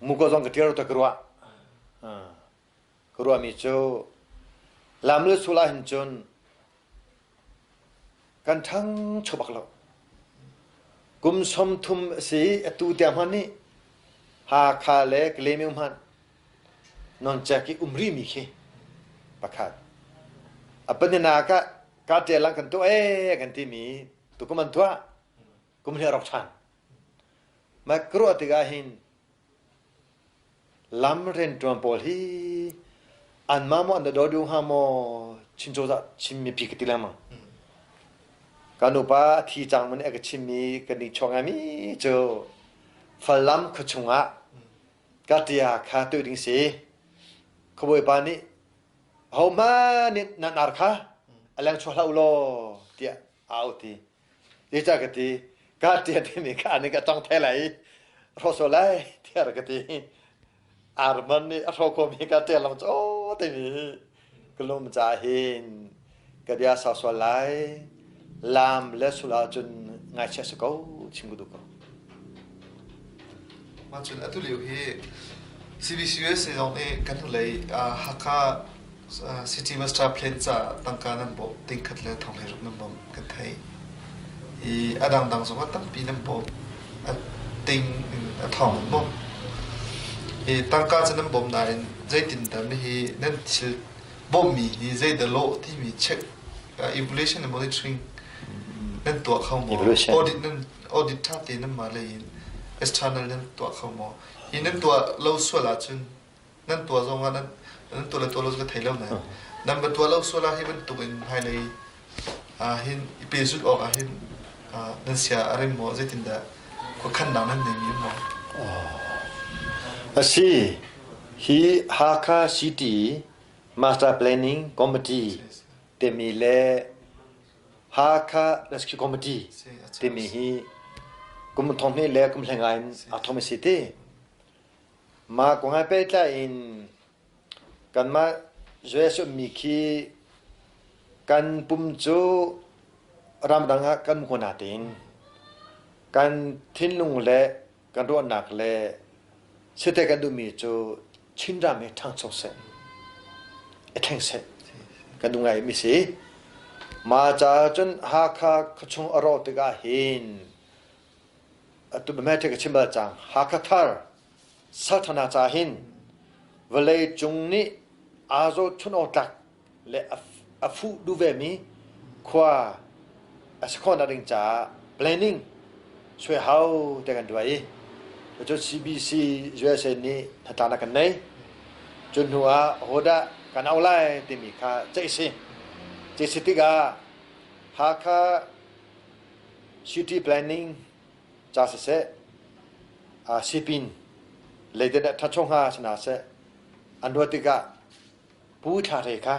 muko zong ka ṭial ta ka ruah. Ka ruahmi cu lam le sul ah hin cun Kan ṭhangcho bak lo. Kum 30 a si i atu tiang hmanh nih Hakha le Kalaymyo hmanh nawncek i um rihmi khi pakhat. A pahnihnak ah kaa lang kan tuah ee kan timi tukum an tuah kum hnih a rawk ṭhan. Mah ka ruah tikah hin Lam rianṭuan pawl hi anmah maw an daw duh hnga maw Chin cozah Chin mipi ka ti lengmang. Ka nupa a thi cang mu nih a ka chimmi kan i chuak ngaimi cu Falam khuachung ah ka ṭia kha tuah ding si. Khuabawipa nih ahohmanh nih nan ar kha a leng chuah hlah u law tiah a au ti. Zeicah ka ti? Ka ṭia timi kha nih ka tong thai lai i hrawh sual lai tiah ka ti. Arman nih a hrawh khomi ka ṭia lam cu aw timi ka lung ca hin ka bia sau sual lai. Lam le sul ahcun ngaichia si ko chim ka duh ko. Mah cun atu lio hi CBCUSA zong nih kan hnulei Hakha City Master Plan caah tangka nan bawmh tingkhat le thong 16 nan bawmh kan theih. I a dangdang zong ah tampi nan bawmh. A ting in a thong in bawmh. I tangka cu nan bawmh nain zeitindah hi nan thil bawmhmi hi zeidah lawh timi check evaluation and monitoring nan tuah kho maw? Audit nan audit ṭha tein nanmah lei in external nan tuah kho maw? Hi nan tuah lo sual ahcun Nan tuah zong ah nan nan tuah le tuah lo cu ka thei lo nain nan va tuah lo sual ah hi bantuk in hmailei ah hin i pehzulh awk ah hin nan sia a rem maw zeitindah khuakhannak nan neimi um maw? A si. Hi Hakha City Master Planning Committee timi le Hakha Rescue Committee timi hi kum 12 le kum 15 in aa thawk mi si ti. Mah kong he pehtlai in kanmah US ummi khi kan pum cu ramdang ah kan hmu natein kan thinlung le kan ruahnak le site kan duhmi cu Chinram hi ṭhangcho seh, i thleng seh kan duh ngaimi si. Mah caah cun Hakha khuachung a rawh tikah hin Atu biahmaithek ka chim bal cang. Hakha thar salthana ca hin vawlei cung nih aa zohchun awk tlak le a fuh duh vemi khua a si khawhnak ding caah planning suai hau te kan duai i cu CBC USA nih hnatlaknak kan nei. Cu hnu ah hodah kan auh lai timi kha ceih si. Ceih si tikah Hakha City planning ca siseh, sipin leidet ah ṭhacho hnga si hna seh, an ruah tikah Pu Thla Hre kha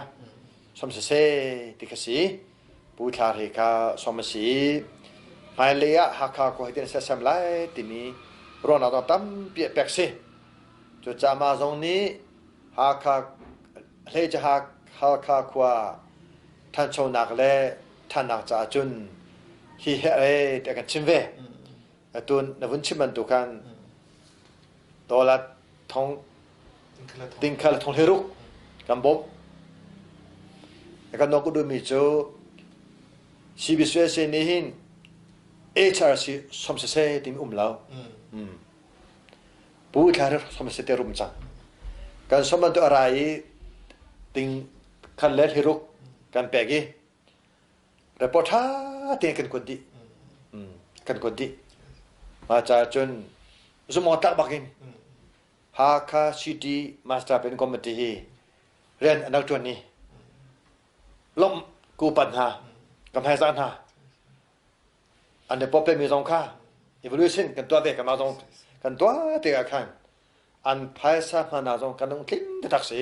som siseh ti kha si. Pu Thla Hre kha som a si i hmailei ah Hakha khua hitin a sersiam lai timi ruahnak zong tampi a pek si. Cucaah mah zong nih Hakha hleice Halkha khua ṭhanchonak le ṭhannak caah cun hi herh ee tiah kan chim ve. Atu na vun chim bantuk khan dollar thong tingkhal thong hlei ruk kan bawmh. Kan nok duhmi cu CBCUSA nih hin HRC som siseh timi um lo. Pu thla som siseh te rum cang. Kan som bantuk a ra i ting khan le hlei ruk kan pek i report ṭha tein kan kuat dih. Kan kuat dih. Mah caah cun zumawng tlak bak in Hakha City Master Plan Committee hi rian an rak ṭuan i lawmh ku upat hna, ka hmaizah hna. An i pawpemi zong kha evaluation kan tuah ve kanmah zong kan tuah tikah khan an phaisa hmannak zong kan lungtling taktak si.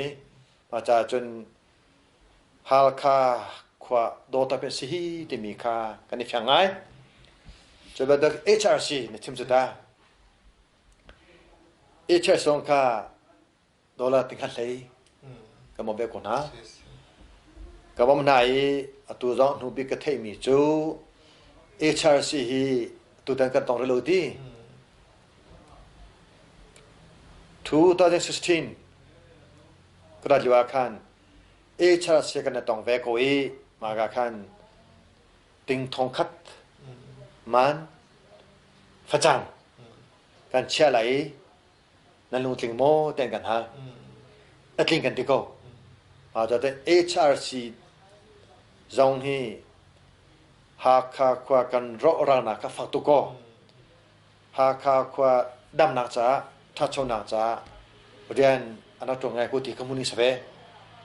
Mah caah cun Halkha khua dawtap in si hi timi kha kan i fiang ngai. Cu bantuk HRC na chim cu ta. HRC zong kha dollar tingkhat hlei kan bawmh ve ko hna. Ka bawmh hna i atu zong hnu bik ka theihmi cu HRC hi tutan kan tong rih lo ti. 2016 ka rat lio ah khan HRC kan i tong ve ko i mah ka khan ting thong khat man facang kan chiah lai i nan lungtling maw tiah an kan hal. A tling kan ti ko. Mah te HRC zong hi Hakha khua kan rawhralnak kha fak tuk kaw Hakha khua damnak caah ṭhanchonak caah rian an rak ṭuan ngai ko ti ka hmuh ning si ve.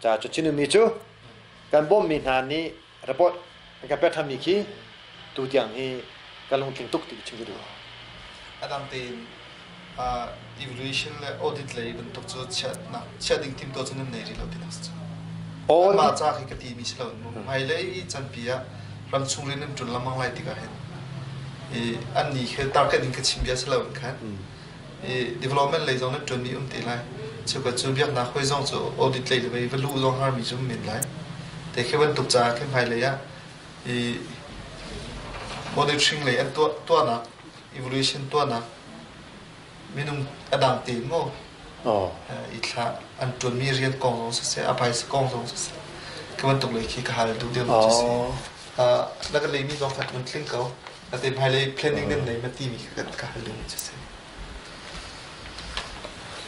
Ca cu Chinmi cu kan bawmmi hna nih report an kan pek ṭhanmi khi tutiang hi kan lungtling tuk ti chim ka duh. A dang tein evaluation le audit lei bantuk cu chiahnak chiah ding timtuah cu nan nei rih lo tinak si cu. Mah ca khi ka ti mi si lo hmailei canpi ah ramchung rian nan ṭuan lengmang lai tikah hin i an ni khi target in ka chim bia si lo in khan i development lei zong nan ṭuanmi um te lai cuka cu biaknak hoi zong cu audit lei le va luh zong harmi cu men lai te khi bantuk caah khi hmailei ah i monitoring lei an tuah tuahnak evaluation tuahnak minung a dang tein maw i thlah an ṭuanmi rian kong zong siseh a phaisa kong zong siseh ka bantuk lei khi ka hal duh deuh cu si na ka leimi zong kha tun tling ko ate hmailei planning nan nei ma timi kha ka hal duh cu si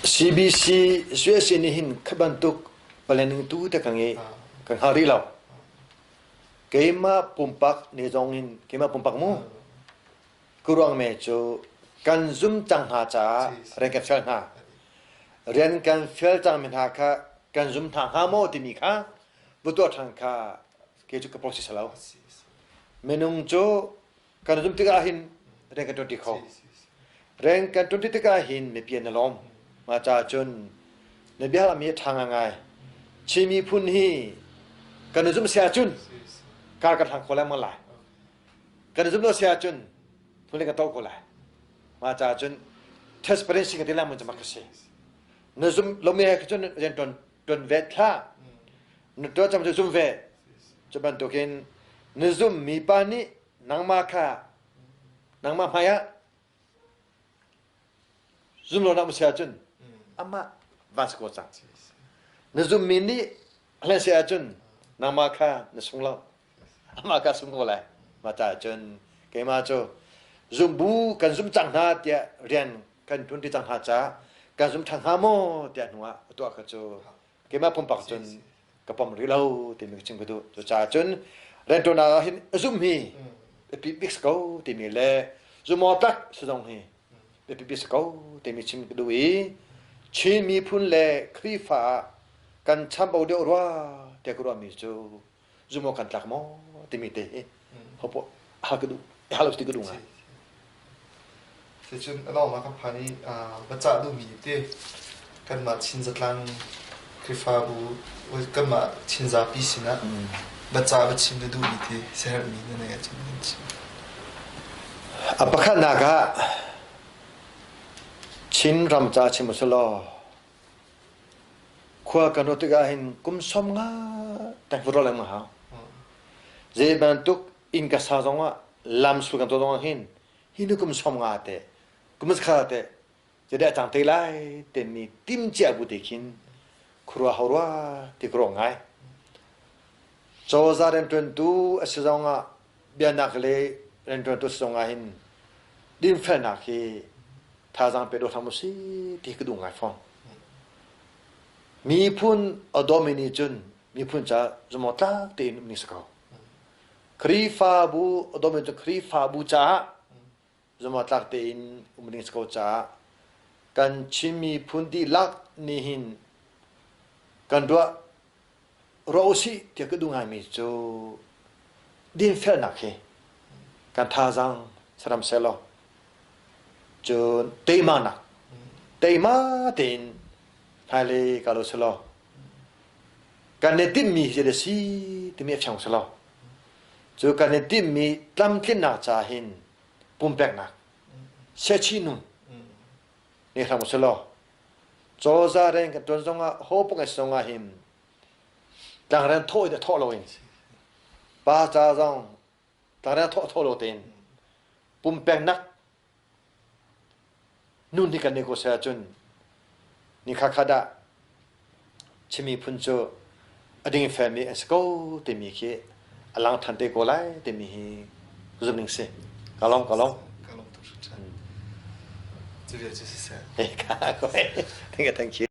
CBC USA nih hin kha bantuk planning tu te ka ngi kan hngal rih lo keimah pumpak ne zong in keimah pumpak mu Kuruang me cu kan zum cang hna caah rian kan fial hna. Rian kan fial cangmi hna kha kan zum hna hnga maw timi kha va tuah ṭhan kha kei cu ka process lo. Minung cu kan zum tikah hin rian kan ṭuan ṭi kho. Rian kan ṭuan ṭi tikah hin mipi an i lawm. Mah caah cun na biahalmi a ṭha ngaingai. Chin miphun hi kan i zumh si ahcun kar kan hlang kho lengmang lai. Kan zumh lo si ahcun phun ka to ko lai. Mah caah cun transparency ka ti lengmang cu mak ka si. Na zum lomi he cun rian tuan tuan ve thla. Na tuan cang cu zum ve. Cu bantukin na zum mi pa nih nangmah kha nangmah hmai ah zum lo nak si ahcun amah van si ko cang. Na zummi nih hlen si ahcun nangmah kha na sung lo. Amah ka sung ko lai. Mah caah cun keimah cu zumbu kan zum cang hna tiah rian kan ṭuan ti cang hna caah kan zum ṭhan hnga maw tiah hnu ah a tuah kha cu keimah pumpak cun ka pom rih lo timi ka chim ka duh. Cucaah cun rianṭuannak ah hin zum hi biapi bik si ko timi le zumaw tak si zong hi biapi bik si ko timi chim ka duh i Chin miphun le Khrihfa ah kan chambau deuh rua tiah ka ruahmi cu zum awk kan tlak maw timi te hi hopo hal ka duh hal ti ka duh ngai. Cun a lawng kan phan i va cah duhmi te kanmah Chin zatlang Khrihfabu kanmah Chin zapi sinah. Baca va chim na duhmi ti siaherhmi na neih ahcun kan chim. A pakhatnak ah Chin ram ca chim usulaw khua kan ruah tikah hin kum 50 teng fu lengmang hau. Zei bantuk inn ka sa zongah lam sul kan tuah zongah hin hi nu kum 50 te kum kha te Zeidah a cang te lai timi timcia bu te khin khuaruah ho rua ti ka ruah ngai. Cozah rianṭuantu a si zongah biaknak le rianṭuantu a si zongah hin dinfelnak hi thazaang pe dawh hram usih ti ka duh ngai fawn. Miphun a dawmi nih cun miphun ca zumawtlak tein um ning si ko. Khrihfabu a dawmi cu Khrihfabu caah zumhawktlak tein um ding si ko caah kan Chin miphun dihlak nih hin kan ruah ruah usih tiah ka duh ngaimi cu dinfelnak hi kan thazaang saram sehlaw cun teimanak teima tein hmailei kal u selaw kan i timhmi hi a si timi a fiang selaw Cu kan i timhmi tlamtlinnak ca hin pumpeknak siachi nun nih hram usih law cozah rian kan ṭuan zongah hawpung an si zongah hin tlangrian thawh in thawh loin pa ca zong tlangrian thawh thawh lo tein pumpeknak Nun hi kan i kawseh ahcun ni khakhat ah Chin miphun cu a dingfelmi an si ko timi khi a lang ṭhan te ko lai timi hi zumh ning si. Ka lawm, ka lawm. Ka lawm tuk hringhran. Cu vial cu siseh. Thank you, thank you.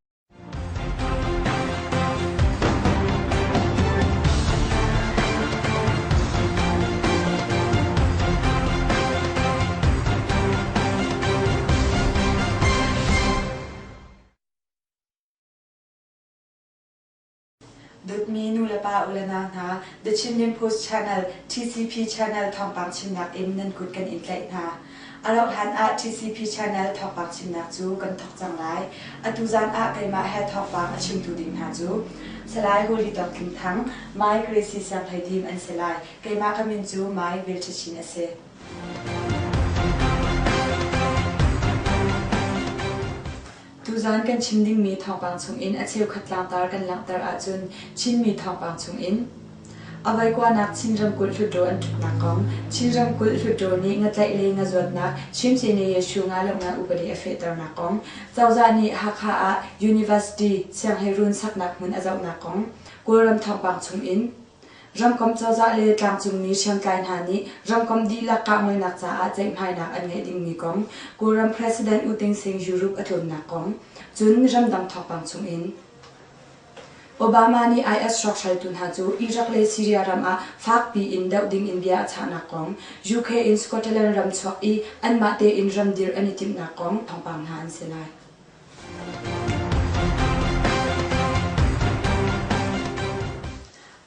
Dawtmi nulepa ulenau hna, The Chinland Post Channel, TCP Channel thawngpang chimnak in nan kut kan in tlaih hna. A rauhhlan ah TCP Channel thawngpang chimnak cu kan thawk cang lai. Atu zan ah keimah he thawngpang a chimtu ding hna cu Salai Holy Tawk Tling Thang, Mai Gracie Sianghlei Dim an si lai. Keimah ka min cu Mai Vil Ṭha a si. Tuzaan kan chim dingmi thawngpang chungin a cheukhat tlangtar kan langhter ahcun Chinmi thawngpang chungin A voikuanak Chin ramkulh Hluttaw an ṭhutnak kong, Chin ramkulh Hluttaw nih ngatlaih le ngazuatnak Chimsene Yeshu ngalohnak upadi a fehternak kong, cozah nih Hakha ah University sianghleiruun saknak hmun a zohnak kong, Kawlram thawngpang chungin Ramkomh cozah le tlangcungmi hriamtlai hna nih ramkomh dihlak kahngolnak caah ceihmainak an ngeih dingmi kong, Kawlram President U Ting Sing Europe a tlawnnak kong, cun ramdang thawngpang chungin Obama nih IS hrawkhraltu hna cu Iraq le Syria ram ah fakpi in doh ding in bia a chahnak kong, UK in Scotland ram chuak i anmah tein ram dirh an i timhnak kong thawngpang hna an si lai.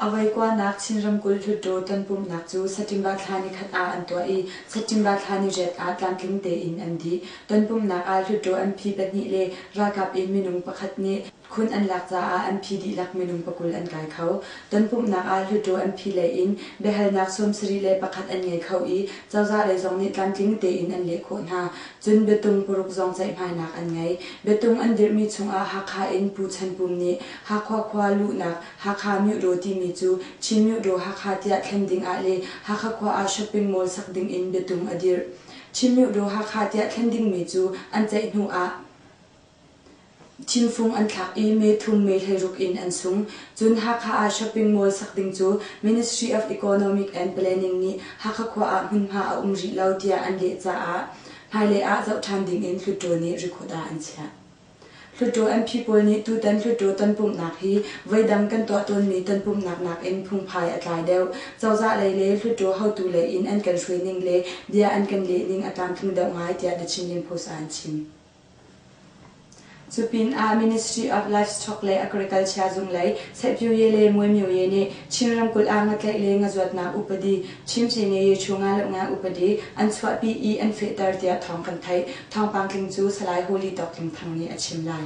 A voikuanak Chin ramkulh Hluttaw tonpumhnak cu September thla nikhat ah an tuah i September thla niriat ah tlamtling tein an dih. Tonpumhnak ah Hluttaw MP pahnih le ralkap in minung pakhat nih khun an lak caah MP dihlak minung 20 an kai kho. Tonpumhnak ah Hluttaw MP lei in biahalnak 71 an ngei kho i cozah lei zong nih tlamtling tein an leh khawh hna. Cun biatung paruk zong ceihmainak an ngei. Biatung an dirhmi chungah Hakha in Pu Chan Pum nih Hakha khua luhnak Hakha Myuhdaw timi cu Chin Myuhdaw Hakha tiah thlen ding ah le Hakha khua ah shopping mall sak ding in biatung a dirh. Chin Myuhdaw Hakha tiah thlen dingmi cu an ceih hnu ah thimfung an thlak i me thum me 16 in an sung. Cun Hakha ah shopping mall sak ding cu Ministry of Economic and Planning nih Hakha khua ah hmunhma a um rih lo tiah an leh caah hmailei ah zoh ṭhan ding in Hluttaw nih record ah an chiah. Hluttaw MP pawl nih tutan Hluttaw tonpumhnak hi voidang kan tuah tawnmi tonpumhnak nakin phungphai a tlai deuh. Cozah lei le Hluttaw hotu lei in an kan hruaining le bia an kan lehning a tlamtling deuh ngai tiah The Chinland Post ah an chim. Cu pinah Ministry of Livestock le Agriculture zung lei Saihpyoye le Muaimyoye nih Chin ramkulh ah ngatlaih le ngazuatnak upadi Chimsene Yechu Nga upadi an chuahpi i an fehter tiah thawng kan theih. Thawngpang tling cu Salai Holy Tawk Tling Thang nih a chim lai.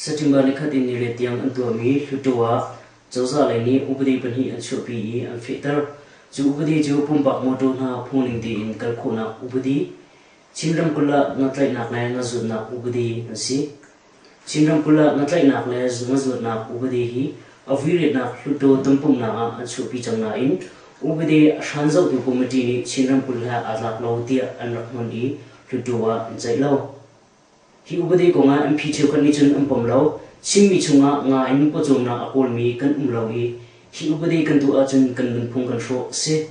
September nikhat in niriat tiang an tuahmi Hluttaw ah cozah lei nih upadi pahnih an chuahpi i an fehter. Cu upadi cu pumpak mawṭaw hna phungning tein kal khawhnak upadi, Chin ramkulh ah ngatlaihnak le ngazuatnak upadi an si. Chin ramkulh ah ngatlaihnak le ngazuatnak upadi hi a vuiriatnak Hluttaw tonpumhnak ah an chuahpi cang nain upadi a hran zohtu committee nih Chin ramkulh he aa tlak lo tiah an rak hnon i Hluttaw ah an ceih lo. Hi upadi kongah MP cheukhat nih cun an pom lo. Chinmi chungah nga in pawcawmnak a kawlmi kan um lo i hi upadi kan tuah ahcun kan nunphung kan hrawh a si.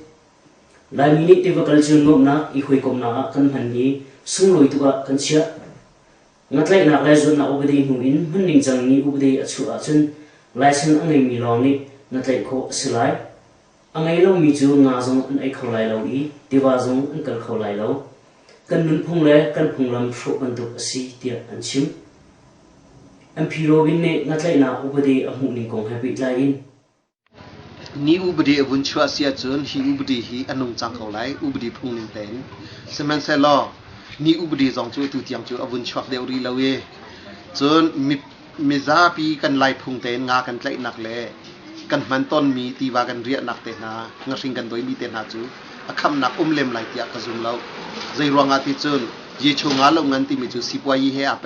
Laimi nih tiva kal cu nuamhnak, i hawikomhnak ah kan hman i sunglawi tuk ah kan chiah. Ngatlaihnak le zuatnak upadi hnu in hman ningcang nih upadi a chuah ahcun license a ngeimi lawng nih ngatlaih khawh a si lai. A ngei lomi cu nga zong an ei kho lai lo i tiva zong an kal kho lai lo. Kan nunphung le kan phunglam hrawh bantuk a si tiah an chim. MP Robin nih ngatlaihnak upadi a hmuhning kong he pehtlai in. Ni upadi a vun chuah si ahcun hi upadi hi a nung cang ko lai, upadi phungning tein. Sihmanhsehlaw ni upadi zong cu atu tiang cu a vun chuak deuh rih lo i cun mizapi kan Laiphung tein nga kan tlaihnak le kan hman tawnmi tiva kan riahnak te hna, ngahring kan doimi te hna cu a khamnak um lem lai tiah ka zum lo. Zei ruangah ti cun Jechu nga lo ngan timi cu sipuayi he aa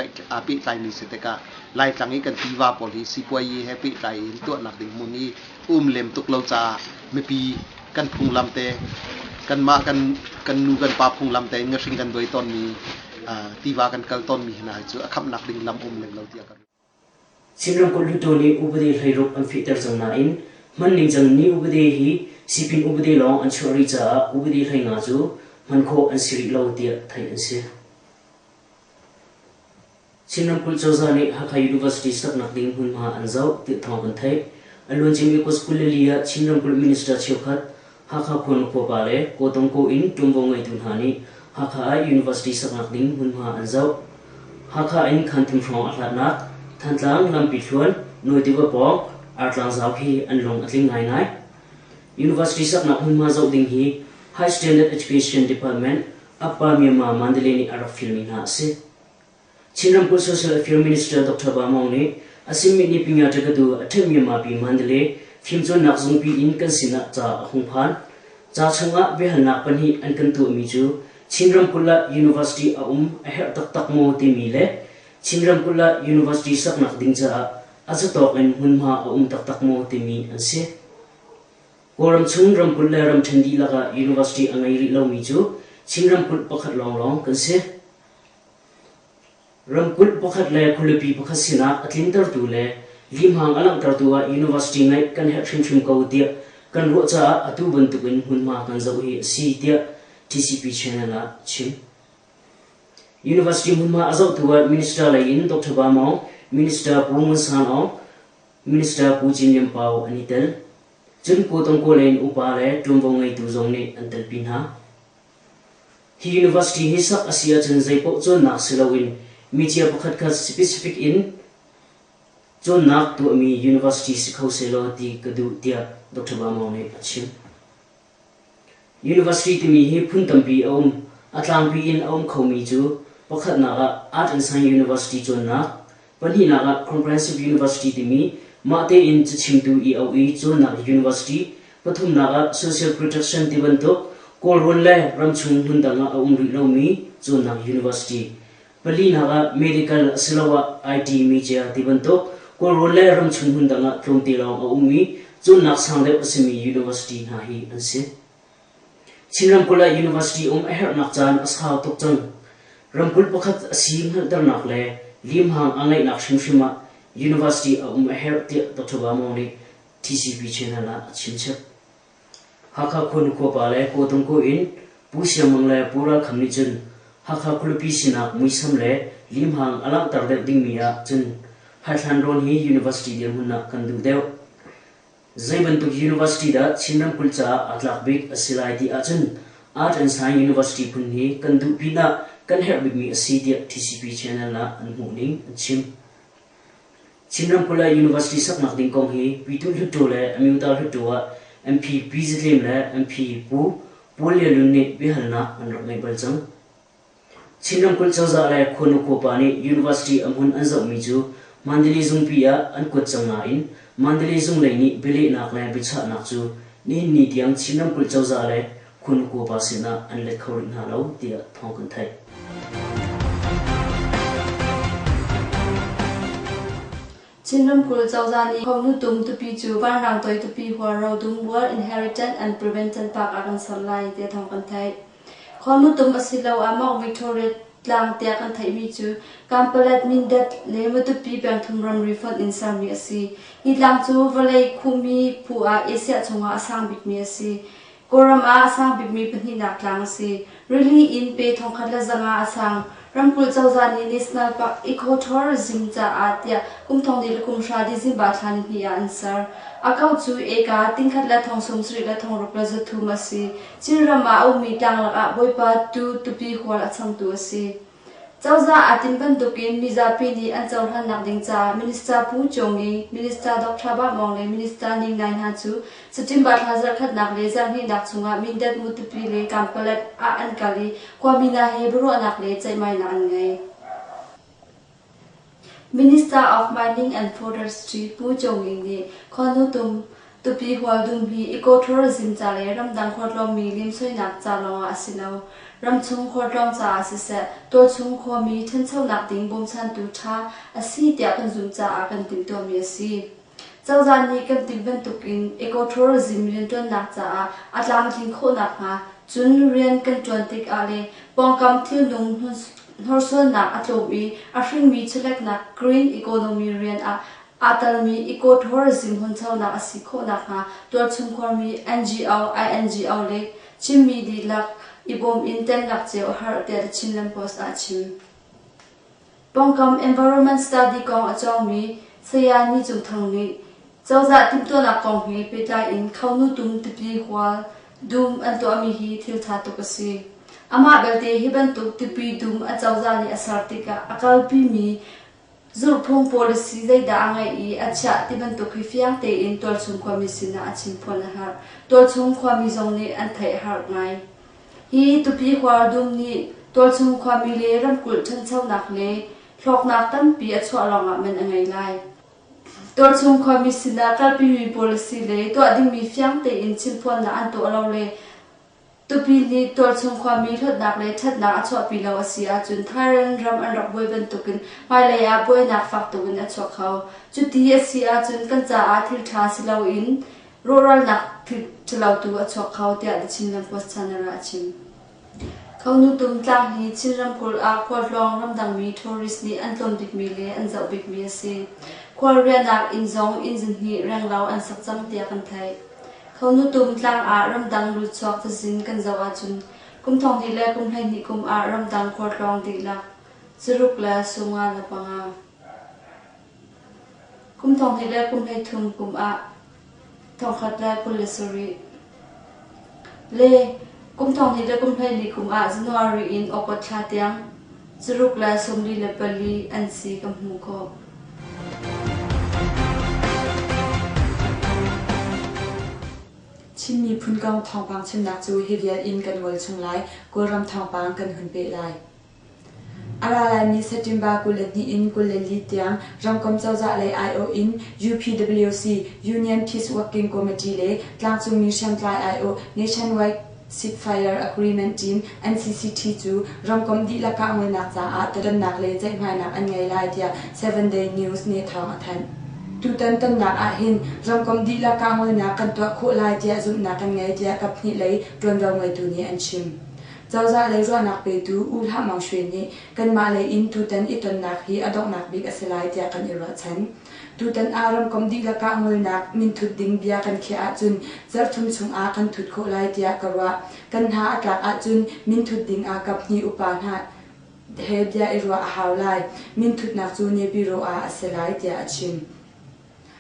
pehtlaimi si tikah Laitlang i kan tiva pawl hi sipuayi he pehtlai in tuahnak ding hmun i um lem tuk lo caah mipi kan phunglam te kanmah kan kan nu kan pa phunglam te in ngahring kan doi tawnmi tiva kan kal tawnmi hna hi cu a khamnak ding lam um lem lo tiah ka ruah. Chin ramkulh Hluttaw nih upadi hleiruk an fehter cang nain hman ningcang ni upadi hi sipin upadi lawng an chuah rih caah upadi 15 cu hman khawh an si rih lo tiah theih an si. Chin ramkulh cozah nih Hakha University saknak ding hmunhma an zoh ti thawng kan theih. A luancimi August 24 ah Chin ramkulh minister cheukhat, Hakha khuanu khuapa le Kawtawngkaw in ṭuanvo ngeitu hna nih Hakha ah university saknak ding hmunhma an zoh. Hakha in khanthum hrawng a hlatnak Thantlang lampi thluan Nawi tiva pawng Artlang zau hi an lung a tling ngaingai. University saknak hmunhma zoh ding hi High Standard Education Department Upper Myanmar Mandalay nih a rak fialmi hna a si. Chin ramkulh Social Affairs Minister Dr. Ba Maung nih a simmi ni pinya ṭakatu a ṭhemmi Myanmar Mandalay fimcawnnak zungpi in kan sinah ca a hung phan. Ca chungah biahalnak pahnih an kan tuahmi cu Chin ramkulh ah university a um a herh taktak maw timi le Chin ramkulh ah university saknak ding caah a zatawk in hmunhma a um taktak maw timi an si. Kawlram chung ramkulh le ramṭhen dihlak ah university a ngei rih lomi cu Chin ramkulh pakhat lawnglawng kan si. Ramkulh pakhat le khualipi pakhat sinah a tlintertu le limhang a langhtertu ah university ngeih kan herh hrimhrim ko tiah kan ruah caah atu bantukin hmunhma kan zoh hi a si tiah TCP channel ah a chim. University hmunhma a zohtu ah Minister lei in Dr. Ba Maung, Minister Pu Ngun San Aung, Minister Pu Cin Lian Pau an i tel. Cun Kawtawngkaw lei in upa le ṭuanvo ngeitu zong nih an telpi hna. Hi university hi sak a si ahcun zeipaoh cawnnak si loin micia pakhatkhat specific in cawnnak tuahmi university si kho sehlaw ti ka duh tiah Dr. Ba Maung nih a chim. University timi hi phun tampi a um. A tlangpi in a um khomi cu pakhatnak ah Art and Science University cawnnak, pahnihnak ah Comprehensive University timi mah tein cachimtu i auh i cawnnak university, pathumnak ah Social Protection ti bantuk Kawlrawn le ramchung hmundang ah a um rih lomi cawnnak university, palinak ah Medical asiloah IT media ti bantuk Kawlrawn le ramchung hmundang ah tlawmte lawng a ummi cawnnak sang deuh a simi university hna hi an si. Chin ramkulh ah university um a herhnak caan a sau tuk cang. Ramkulh pakhat a si hngalhternak le limhang a ngeihnak hrimhrim ah university a um a herh tiah Dr. Ba Maung nih TCP channel ah a chimchap. Hakha khuanu khuapa le Kawtungkaw in Pu Siang Mang le Pu Ral Kham nih cun Hakha khualipi sinak muisam le limhang a langhter deuh dingmi ah cun Haithlan rawn hi university dirhmun ah kan duh deuh. Zei bantuk university dah Chin ramkulh caah aa tlak bik a si lai ti ahcun Art and Science University phun hi kan duh pinah kan herh bikmi a si tiah TCP channel ah an hmuhning an chim. Chin ramkulh ah university saknak ding kong hi Pyithu Hluttaw le Amyota Hluttaw ah MP Pi Zatlem le MP Pu Paul Lian Lun nih biahalnak an rak ngeih bal cang. Chin ramkulh cozah le khuanu khuapa nih university a hmun an zohmi cu Mandalay zungpi ah an kuat cang nain Mandalay zung lei nih bialehnak le biachahnak cu nihin ni tiang Chin ramkulh cozah le khuanu pa sinah an let kho rih hna lo tiah thawng kan theih. Chin ramkulh cozah nih Khawhnutum tupi cu vanrang toi tupi hualro dum World Inheritance and Prevention Park ah kan ser lai tiah thawng kan theih. Khawhnutum asiloah Mount Victoria tlang tiah kan theihmi cu Kampalet, Mindat le Matupi pengthum ramri fonh in sermi a si. Hi tlang cu vawlei khuhmi phu ah Asia chungah a sang bikmi a si. Kawlram ah a sang bikmi pahnihnak tlang a si. Rili in pe 1500 a sang. Ramkulh cozah nih National Park Ecotourism caah tiah kum thong hnih le kum hra December thla nihnih ah an ser. A kau cu eka tingkhat le thong sawmsarih le thong ruk le zathum a si. Chinram ah a ummi tlang lakah Bawipa tu tupi hual a changtu a si. Cozah aa tinh bantukin mizapi nih an cohlannak ding caah Minister Pu Cung Ngi, Minister Dr. Ba Maung le Minister Ning Nai hna cu September thla zarhkhatnak le zarhhnihnak chungah Mindat Mutupi le Kanpalet ah an kal i khuami hna he biaruahnak le ceihmainak an ngei. Minister of Mining and Forestry Pu Cung Ngi nih Khuanutum Tupi hualdum hi ecotourism ca le ramdang khualtlawngmi lemsoinak ca lawngah a si lo. Ramchung khualtlawng caah siseh, tualchung khuami ṭhanchonak ding bawmchantu ṭha a si tiah kan zumh caah kan timhtuahmi a si. Cozah nih kan timh bantukin ecotourism rianṭuannak caah a tlamtlin khawh nakhnga cun rian kan ṭuan tikah le pawngkam thilnung hnorsuannak a tlawm i a hringmi chawleknak green economy rian ah Aa telmi ecotourism hunchonak a si khawh nakhnga tualchung khuarmi NGO, INGO le Chinmi dihlak i bawm in ṭanlak cio a herh tiah The Chinland Post ah a chim. Pawngkam environment study kong a cawngmi Saya Ni Cung Thang nih cozah timhtuahnak kong he pehtlai in Khonutum tipi hual dum an tuahmi hi thil ṭha tuk a si. Amah belte hi bantuk tipi dum a cozah nih a ser tikah a kalpimi Zulhphung policy zeidah a ngeih i a chiah ti bantuk hi fiang tein tualchung khuami sinah a chimphuan a herh. Tualchung khuami zong nih an theih a herh ngai. Hi tupi huardum nih tualchung khuami le ramkulh ṭhanchonak le hlawknak tampi a chuah lawngah man a ngei lai. Tualchung khuami sinah kalpimi policy le tuah dingmi fiang tein chimphuannak an tuah lo le Tupi nih tualchung khuami hlawtnak le ṭhatnak a chuahpi lo a si ahcun Thailand ram an rak buai bantukin hmailei ah buainak fak tukin a chuak kho. Cuti a si ahcun kan caah thil ṭha si loin rawhralnak thil ṭhalo tu a chuak kho tiah The Chinland Post Channel ah a chim. Khonutum tlang hi Chin ramkulh ah khualtlawng ramdangmi tourist nih an tlawn bikmi le an zoh bikmi a si. Khualriahnak inn zong inn zihnih renglo an sak cang tiah kan theih. Khonutum tlang ah ramdang lutchuak cazin kan zoh ahcun kum 20 le kum 12 kum ah ramdang khualtlawng dihlak zaruk le sunga le panga. Kum 20 le kum 13 kum ah 127 le kum 20 le kum 14 kum ah January in August thla tiang zaruk le 44 an si kan hmuh khawh. Chin miphun kong thawngpang chimnak cu hi vial in kan ngol chung lai. Kawlram thawngpang kan hun peh lai. A ra laimi September 22 in 24 tiang ramkom cozah lei aiawh in UPWC Union Peace Working Committee le tlangcungmi hriamtlai aiawh Nationwide Ceasefire Agreement Team NCCT cu ramkomh dihlak kahngolnak caah tonnak le ceihmainak an ngei lai tiah Seven Day News nih thawng a thanh. Tutan tonnak ahhin ramkomh dihlak kahngolnak kan tuah khawh lai tiah zumhnak kan ngei tiah kaphnih lei ṭuanvo ngeitu nih an chim. Cozah lei ruahnak petu U Hlah Maung Shwe nih kanmah lei in tutan i tonnak hi a donghnak bik a si lai tiah kan i ruahchan. Tutan ah ramkomh dihlak ah ngolnak minthut ding bia kan khiah ahcun zarhthum chungah kan thut khawh lai tiah ka ruah. Kan hna a tlak ahcun minthut ding ah kaphnih upa hna he bia i ruah a hau lai. Minthutnak cu Nepiro ah a si lai tiah a chim.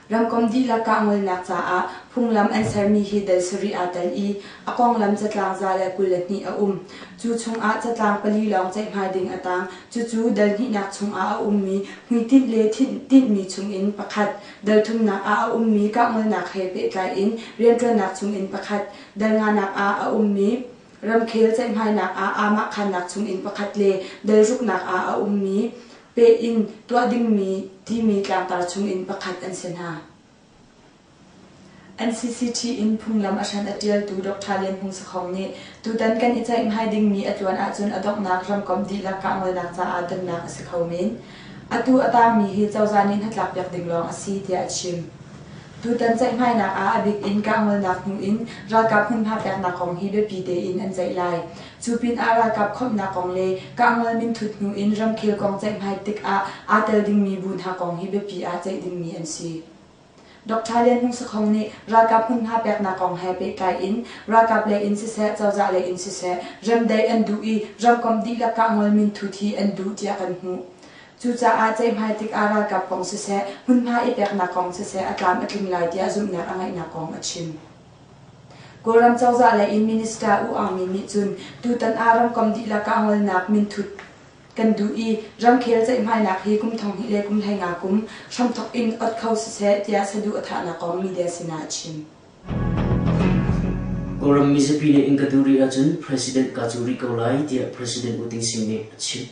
Ramkomh dihlak kahngolnak caah phunglam an sermi hi dal sarih aa tel i a konglam catlang 122 a um. Cu chungah catlang pali lawng ceihmai ding a tang. Cucu dal hnihnak chungah a ummi hmuitinh le tinhmi chungin pakhat, dal thumnak ah a ummi kahngolnak he pehtlai in rianṭuannak chungin pakhat, dal nganak ah a ummi ramkhel ceihmainak ah aamahkhannak chungin pakhat le dal ruknak ah a ummi. peh in tuah dingmi timi tlangtar chungin pakhat an si hna. NCCT in phunglam a hran a ṭialtu Dr. Lian Hmung Sakhong nih tutan kan i ceihmai dingmi a tluan ahcun a donghnak ramkomh dihlak kahngolnak caah tonnak a si kho men. Atu a tangmi hi cozah nih hnatlakpiak ding lawng a si tiah a chim. Tutan ceihmainak ah a bik in kahngolnak hnu in ralkap hmunhma peknak kong hi biapi tein an ceih lai. Cu pinah ralkap khawmhnak kong le kahngol minthut hnu in ramkhel kong ceihmai tikah aa tel dingmi bu hna kong hi biapi ah ceih dingmi an si. Dr. Lian Hmung Sakhong nih ralkap hmunhma peknak kong he pehtlai in ralkap lei in siseh, cozah lei in siseh remdaih an duh i ramkomh dihlak kahngol minthut hi an duh tiah kan hmuh. Cucaah ceihmai tikah ralkap kong siseh, hmunhma i peknak kong siseh a tlam a tling lai tiah zumhnak a ngeihnak kong a chim. Kawlram cozah lei in Minister U Aung Min nih cun tutan ah ramkomh dihlak kahngolnak minthut kan duh i ramkhel ceihmainak hi kum 2000 le kum 15 kum hramthok in ot kho siseh tiah saduh a thahnak kong media sinah a chim. Kawlram mizapi nih in ka duh rih ahcun President kaa cuh rih ko lai tiah President U Ting Sing nih a chim.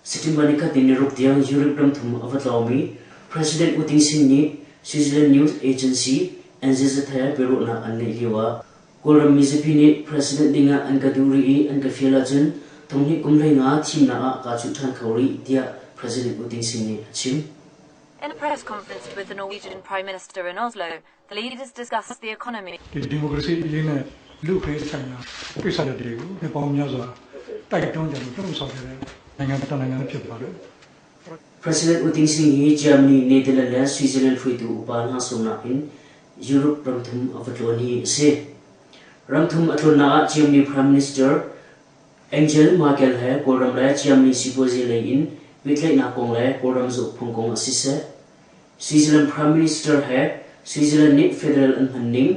September nikhat in niruk tiang Europe ramthum a va tlawngmi President U Ting Sing nih Switzerland news agency NZZ he biaruahnak an ngeih lioah Kawlram mizapi nih President dingah an ka duh rih i an ka fial ahcun thonghnih kum 15 thimnak ah kaa cuh ṭhan kho rih tiah President U Ting Sing nih a chim. In a press conference with the Norwegian Prime Minister in Oslo, the leaders discussed the economy. ဒီဒီမိုကရေစီအရေးနဲ့လူ့အခွင့်အရေးဆိုင်ရာကိစ္စရပ်တွေကိုနှစ်ပေါင်းများစွာတိုက်တွန်းကြလို့လှုံ့ဆော်ခဲ့တဲ့နိုင်ငံတစ်နိုင်ငံဖြစ်ပါတယ် President U Ting Sing hi Germany, Netherlands le Switzerland hruaitu upa hna sawmnak in Europe ramthum a va tlawn hi a si. Ramthum a tlawnnak ah Germany Prime Minister Angel Merkel he Kawlram le Germany sipuazi lei in pehtlaihnak kong le Kawlram zaukphung kong ah siseh, Switzerland Prime Minister he Switzerland nih federal an hman ning,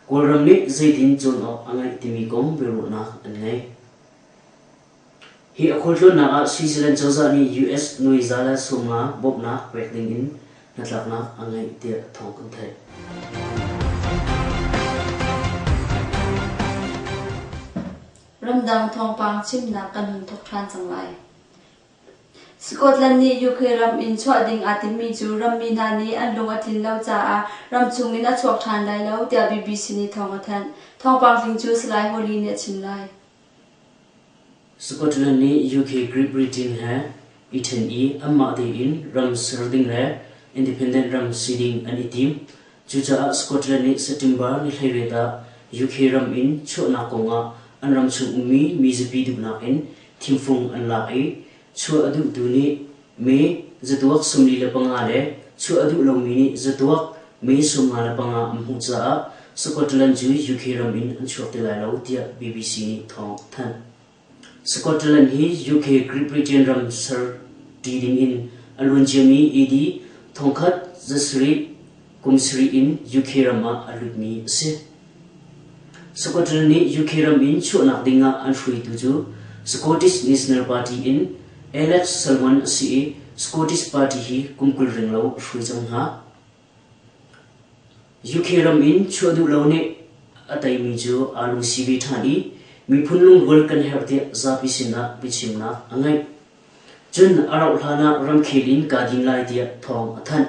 Kawlram nih zeitin cawn awk a ngeih timi kong biaruahnak an ngei. Hi a khualtlawnnak ah Switzerland cozah nih US nuai za le 50 bawmhnak pek ding in hnatlaknak a ngeih tiah thawng kan theih. Ramdang thawngpang chimnak kan hun thawk ṭhan cang lai. Scotland nih UK ram in chuah ding aa timmi cu rammi hna nih an lung a tlin lo caah ramchung in a chuak ṭhan lai lo tiah BBC nih thawng a thanh. Thawngpang tling cu Salai Holly nih a chim lai. Scotland nih UK Great Britain he i ṭhen i anmah tein ram ser ding le independent ram si ding an i tim. Cucaah Scotland nih September ni 18 ah UK ram in chuahnak kongah an ramchung ummi mizapi duhnak in thimfung an lak i chuah a duhtu nih mee zatuak 45 le chuah a duh lomi nih zatuak mee 55 an hmuh caah Scotland cu UK ram in an chuak ti lai lo tiah BBC nih thawng a thanh. Scotland hi UK Great Britain ram ser ṭi ding in a luanciami AD 1700 kum sarih in UK ram ah a lutmi a si. Scotland nih UK ram in chuahnak ding ah an hruaitu cu Scottish National Party in Alex Salmond a si i Scottish Party hi kum 20 renglo a hruai cang hna. UK ram in chuah duh lo nih a teimi cu aa lungsi ve ṭhan i miphun lungrual kan herh tiah zapi sinah biachimnak a ngeih. Cun a rauh hlan ah ramkhel in kaa din lai tiah thawng a thanh.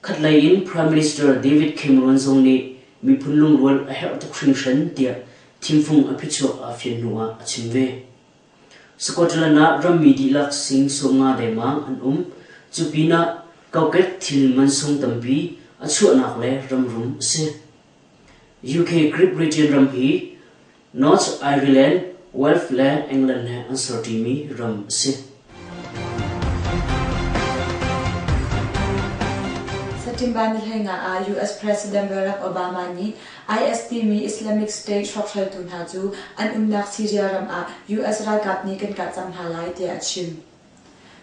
Khatlei in Prime Minister David Cameron zong nih miphun lungrual a herh tuk hringhran tiah thimfung a phichuak aa fian hnuah a chim ve. Scotland ah rammi dihlak sing 50 dengmang an um. Cu pinah kokek thil mansung tampi a chuahnak le ramrum a si. UK Great Britain ram hi North Ireland, Wales le England he an serṭimi ram a si. September ni 15 ah US President Barack Obama nih IS timi Islamic State hrawkhraltu hna cu an umnak Syria ram ah US ralkap nih kan kah cang hna lai tiah a chim.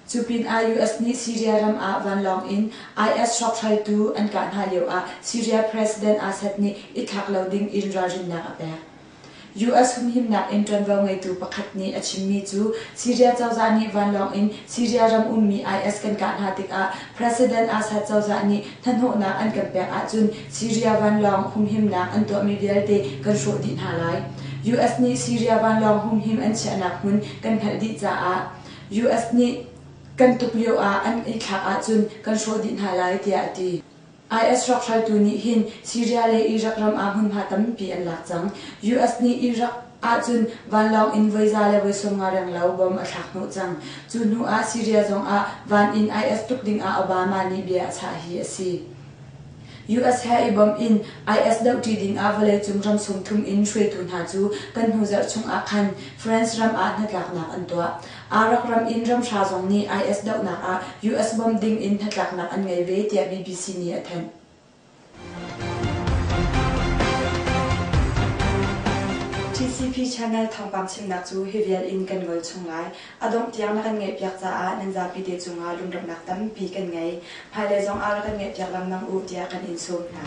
Cu pinah US nih Syria ram ah vanlawng in IS hrawkhraltu an kah hna lioah Syria President Assad nih i thlak lo ding in ralrinnak a pek. US humhimnak in ṭuanvo ngeitu pakhat nih a chimmi cu Syria cozah nih vanlawng in Syria ram ummi IS kan kah hna tikah President Assad cozah nih hnahnawhnak an kan pek ahcun Syria vanlawng humhimnak an tuahmi vialte kan hrawh dih hna lai. US nih Syria vanlawng humhim an chiahnak hmun kan hngalh dih caah. US nih kan tuk lio ah an i thlak ahcun kan hrawh dih hna lai tiah a ti. IS rawkhraltu nih hin Syria le Iraq ram ah hmunhma tampi an lak cang. US nih Iraq ahcun vanlawng in voi za le voi 50 renglo bom a thlak hnawh cang. Cu hnu ah Syria zong ah van in IS tuk ding ah Obama nih bia a chah hi a si. US he i bawmh in IS dohṭi ding ah vawleicung ram 30 in hruaitu hna cu kan hnu zarh chung ah khan France ram ah hnatlaknak an tuah. Iraq ram in ram hra zong nih IS dohnak ah US bawmh ding in hnatlaknak an ngei ve tiah BBC nih a thanh. TCP channel thawngpang chimnak cu hi vial in kan ngol chung lai. A dongh tiang na kan ngaihpiak caah nan zapi te cungah lunglawmhnak tampi kan ngei. Hmailei zong ah rak kan ngaihpiak lengmang u tiah kan in sawm hna.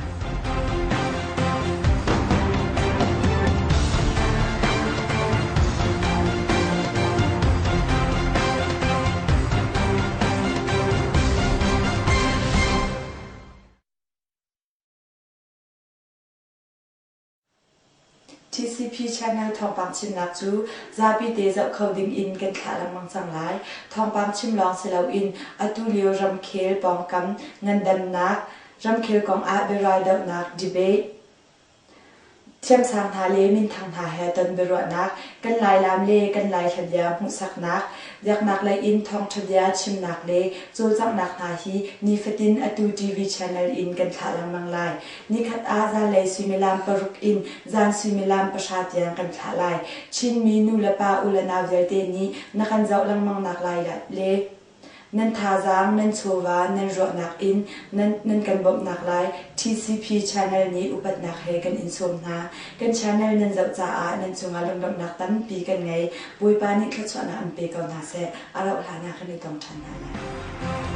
TCP channel thawngpang chimnak cu zapi te zoh kho ding in kan thlah lengmang cang lai. Thawngpang chim lawng si loin atu lio ramkhel pawngkam ngandamnak, ramkhel kong ah biaraldohnak debate, Thiamsang hna le minthang hna he ton biaruahnak, kan Lailam le kan Lai hlabia hmuhsaknak, biaknak lei in thawngṭha bia chimnak le cawlcanghnak hna hi nifatin atu TV channel in kan thlah lengmang lai. Nikhat ah zanlei suimilam paruk in zan suimilam pahra tiang kan thlah lai. Chinmi nu le pa u le nau vialte nih na kan zoh lengmang nak lai le nan thazaang, nan chawva, nan ruahnak in nan, nan kan bawmhnak lai TCP channel nih upatnak he kan in sawm hna. Kan channel nan zoh caah nan cungah lunglawmhnak tampi kan ngei. Bawipa nih thluachuahnak an pe ko hna seh. A rauh hlan ah kan i tong ṭhan hna lai.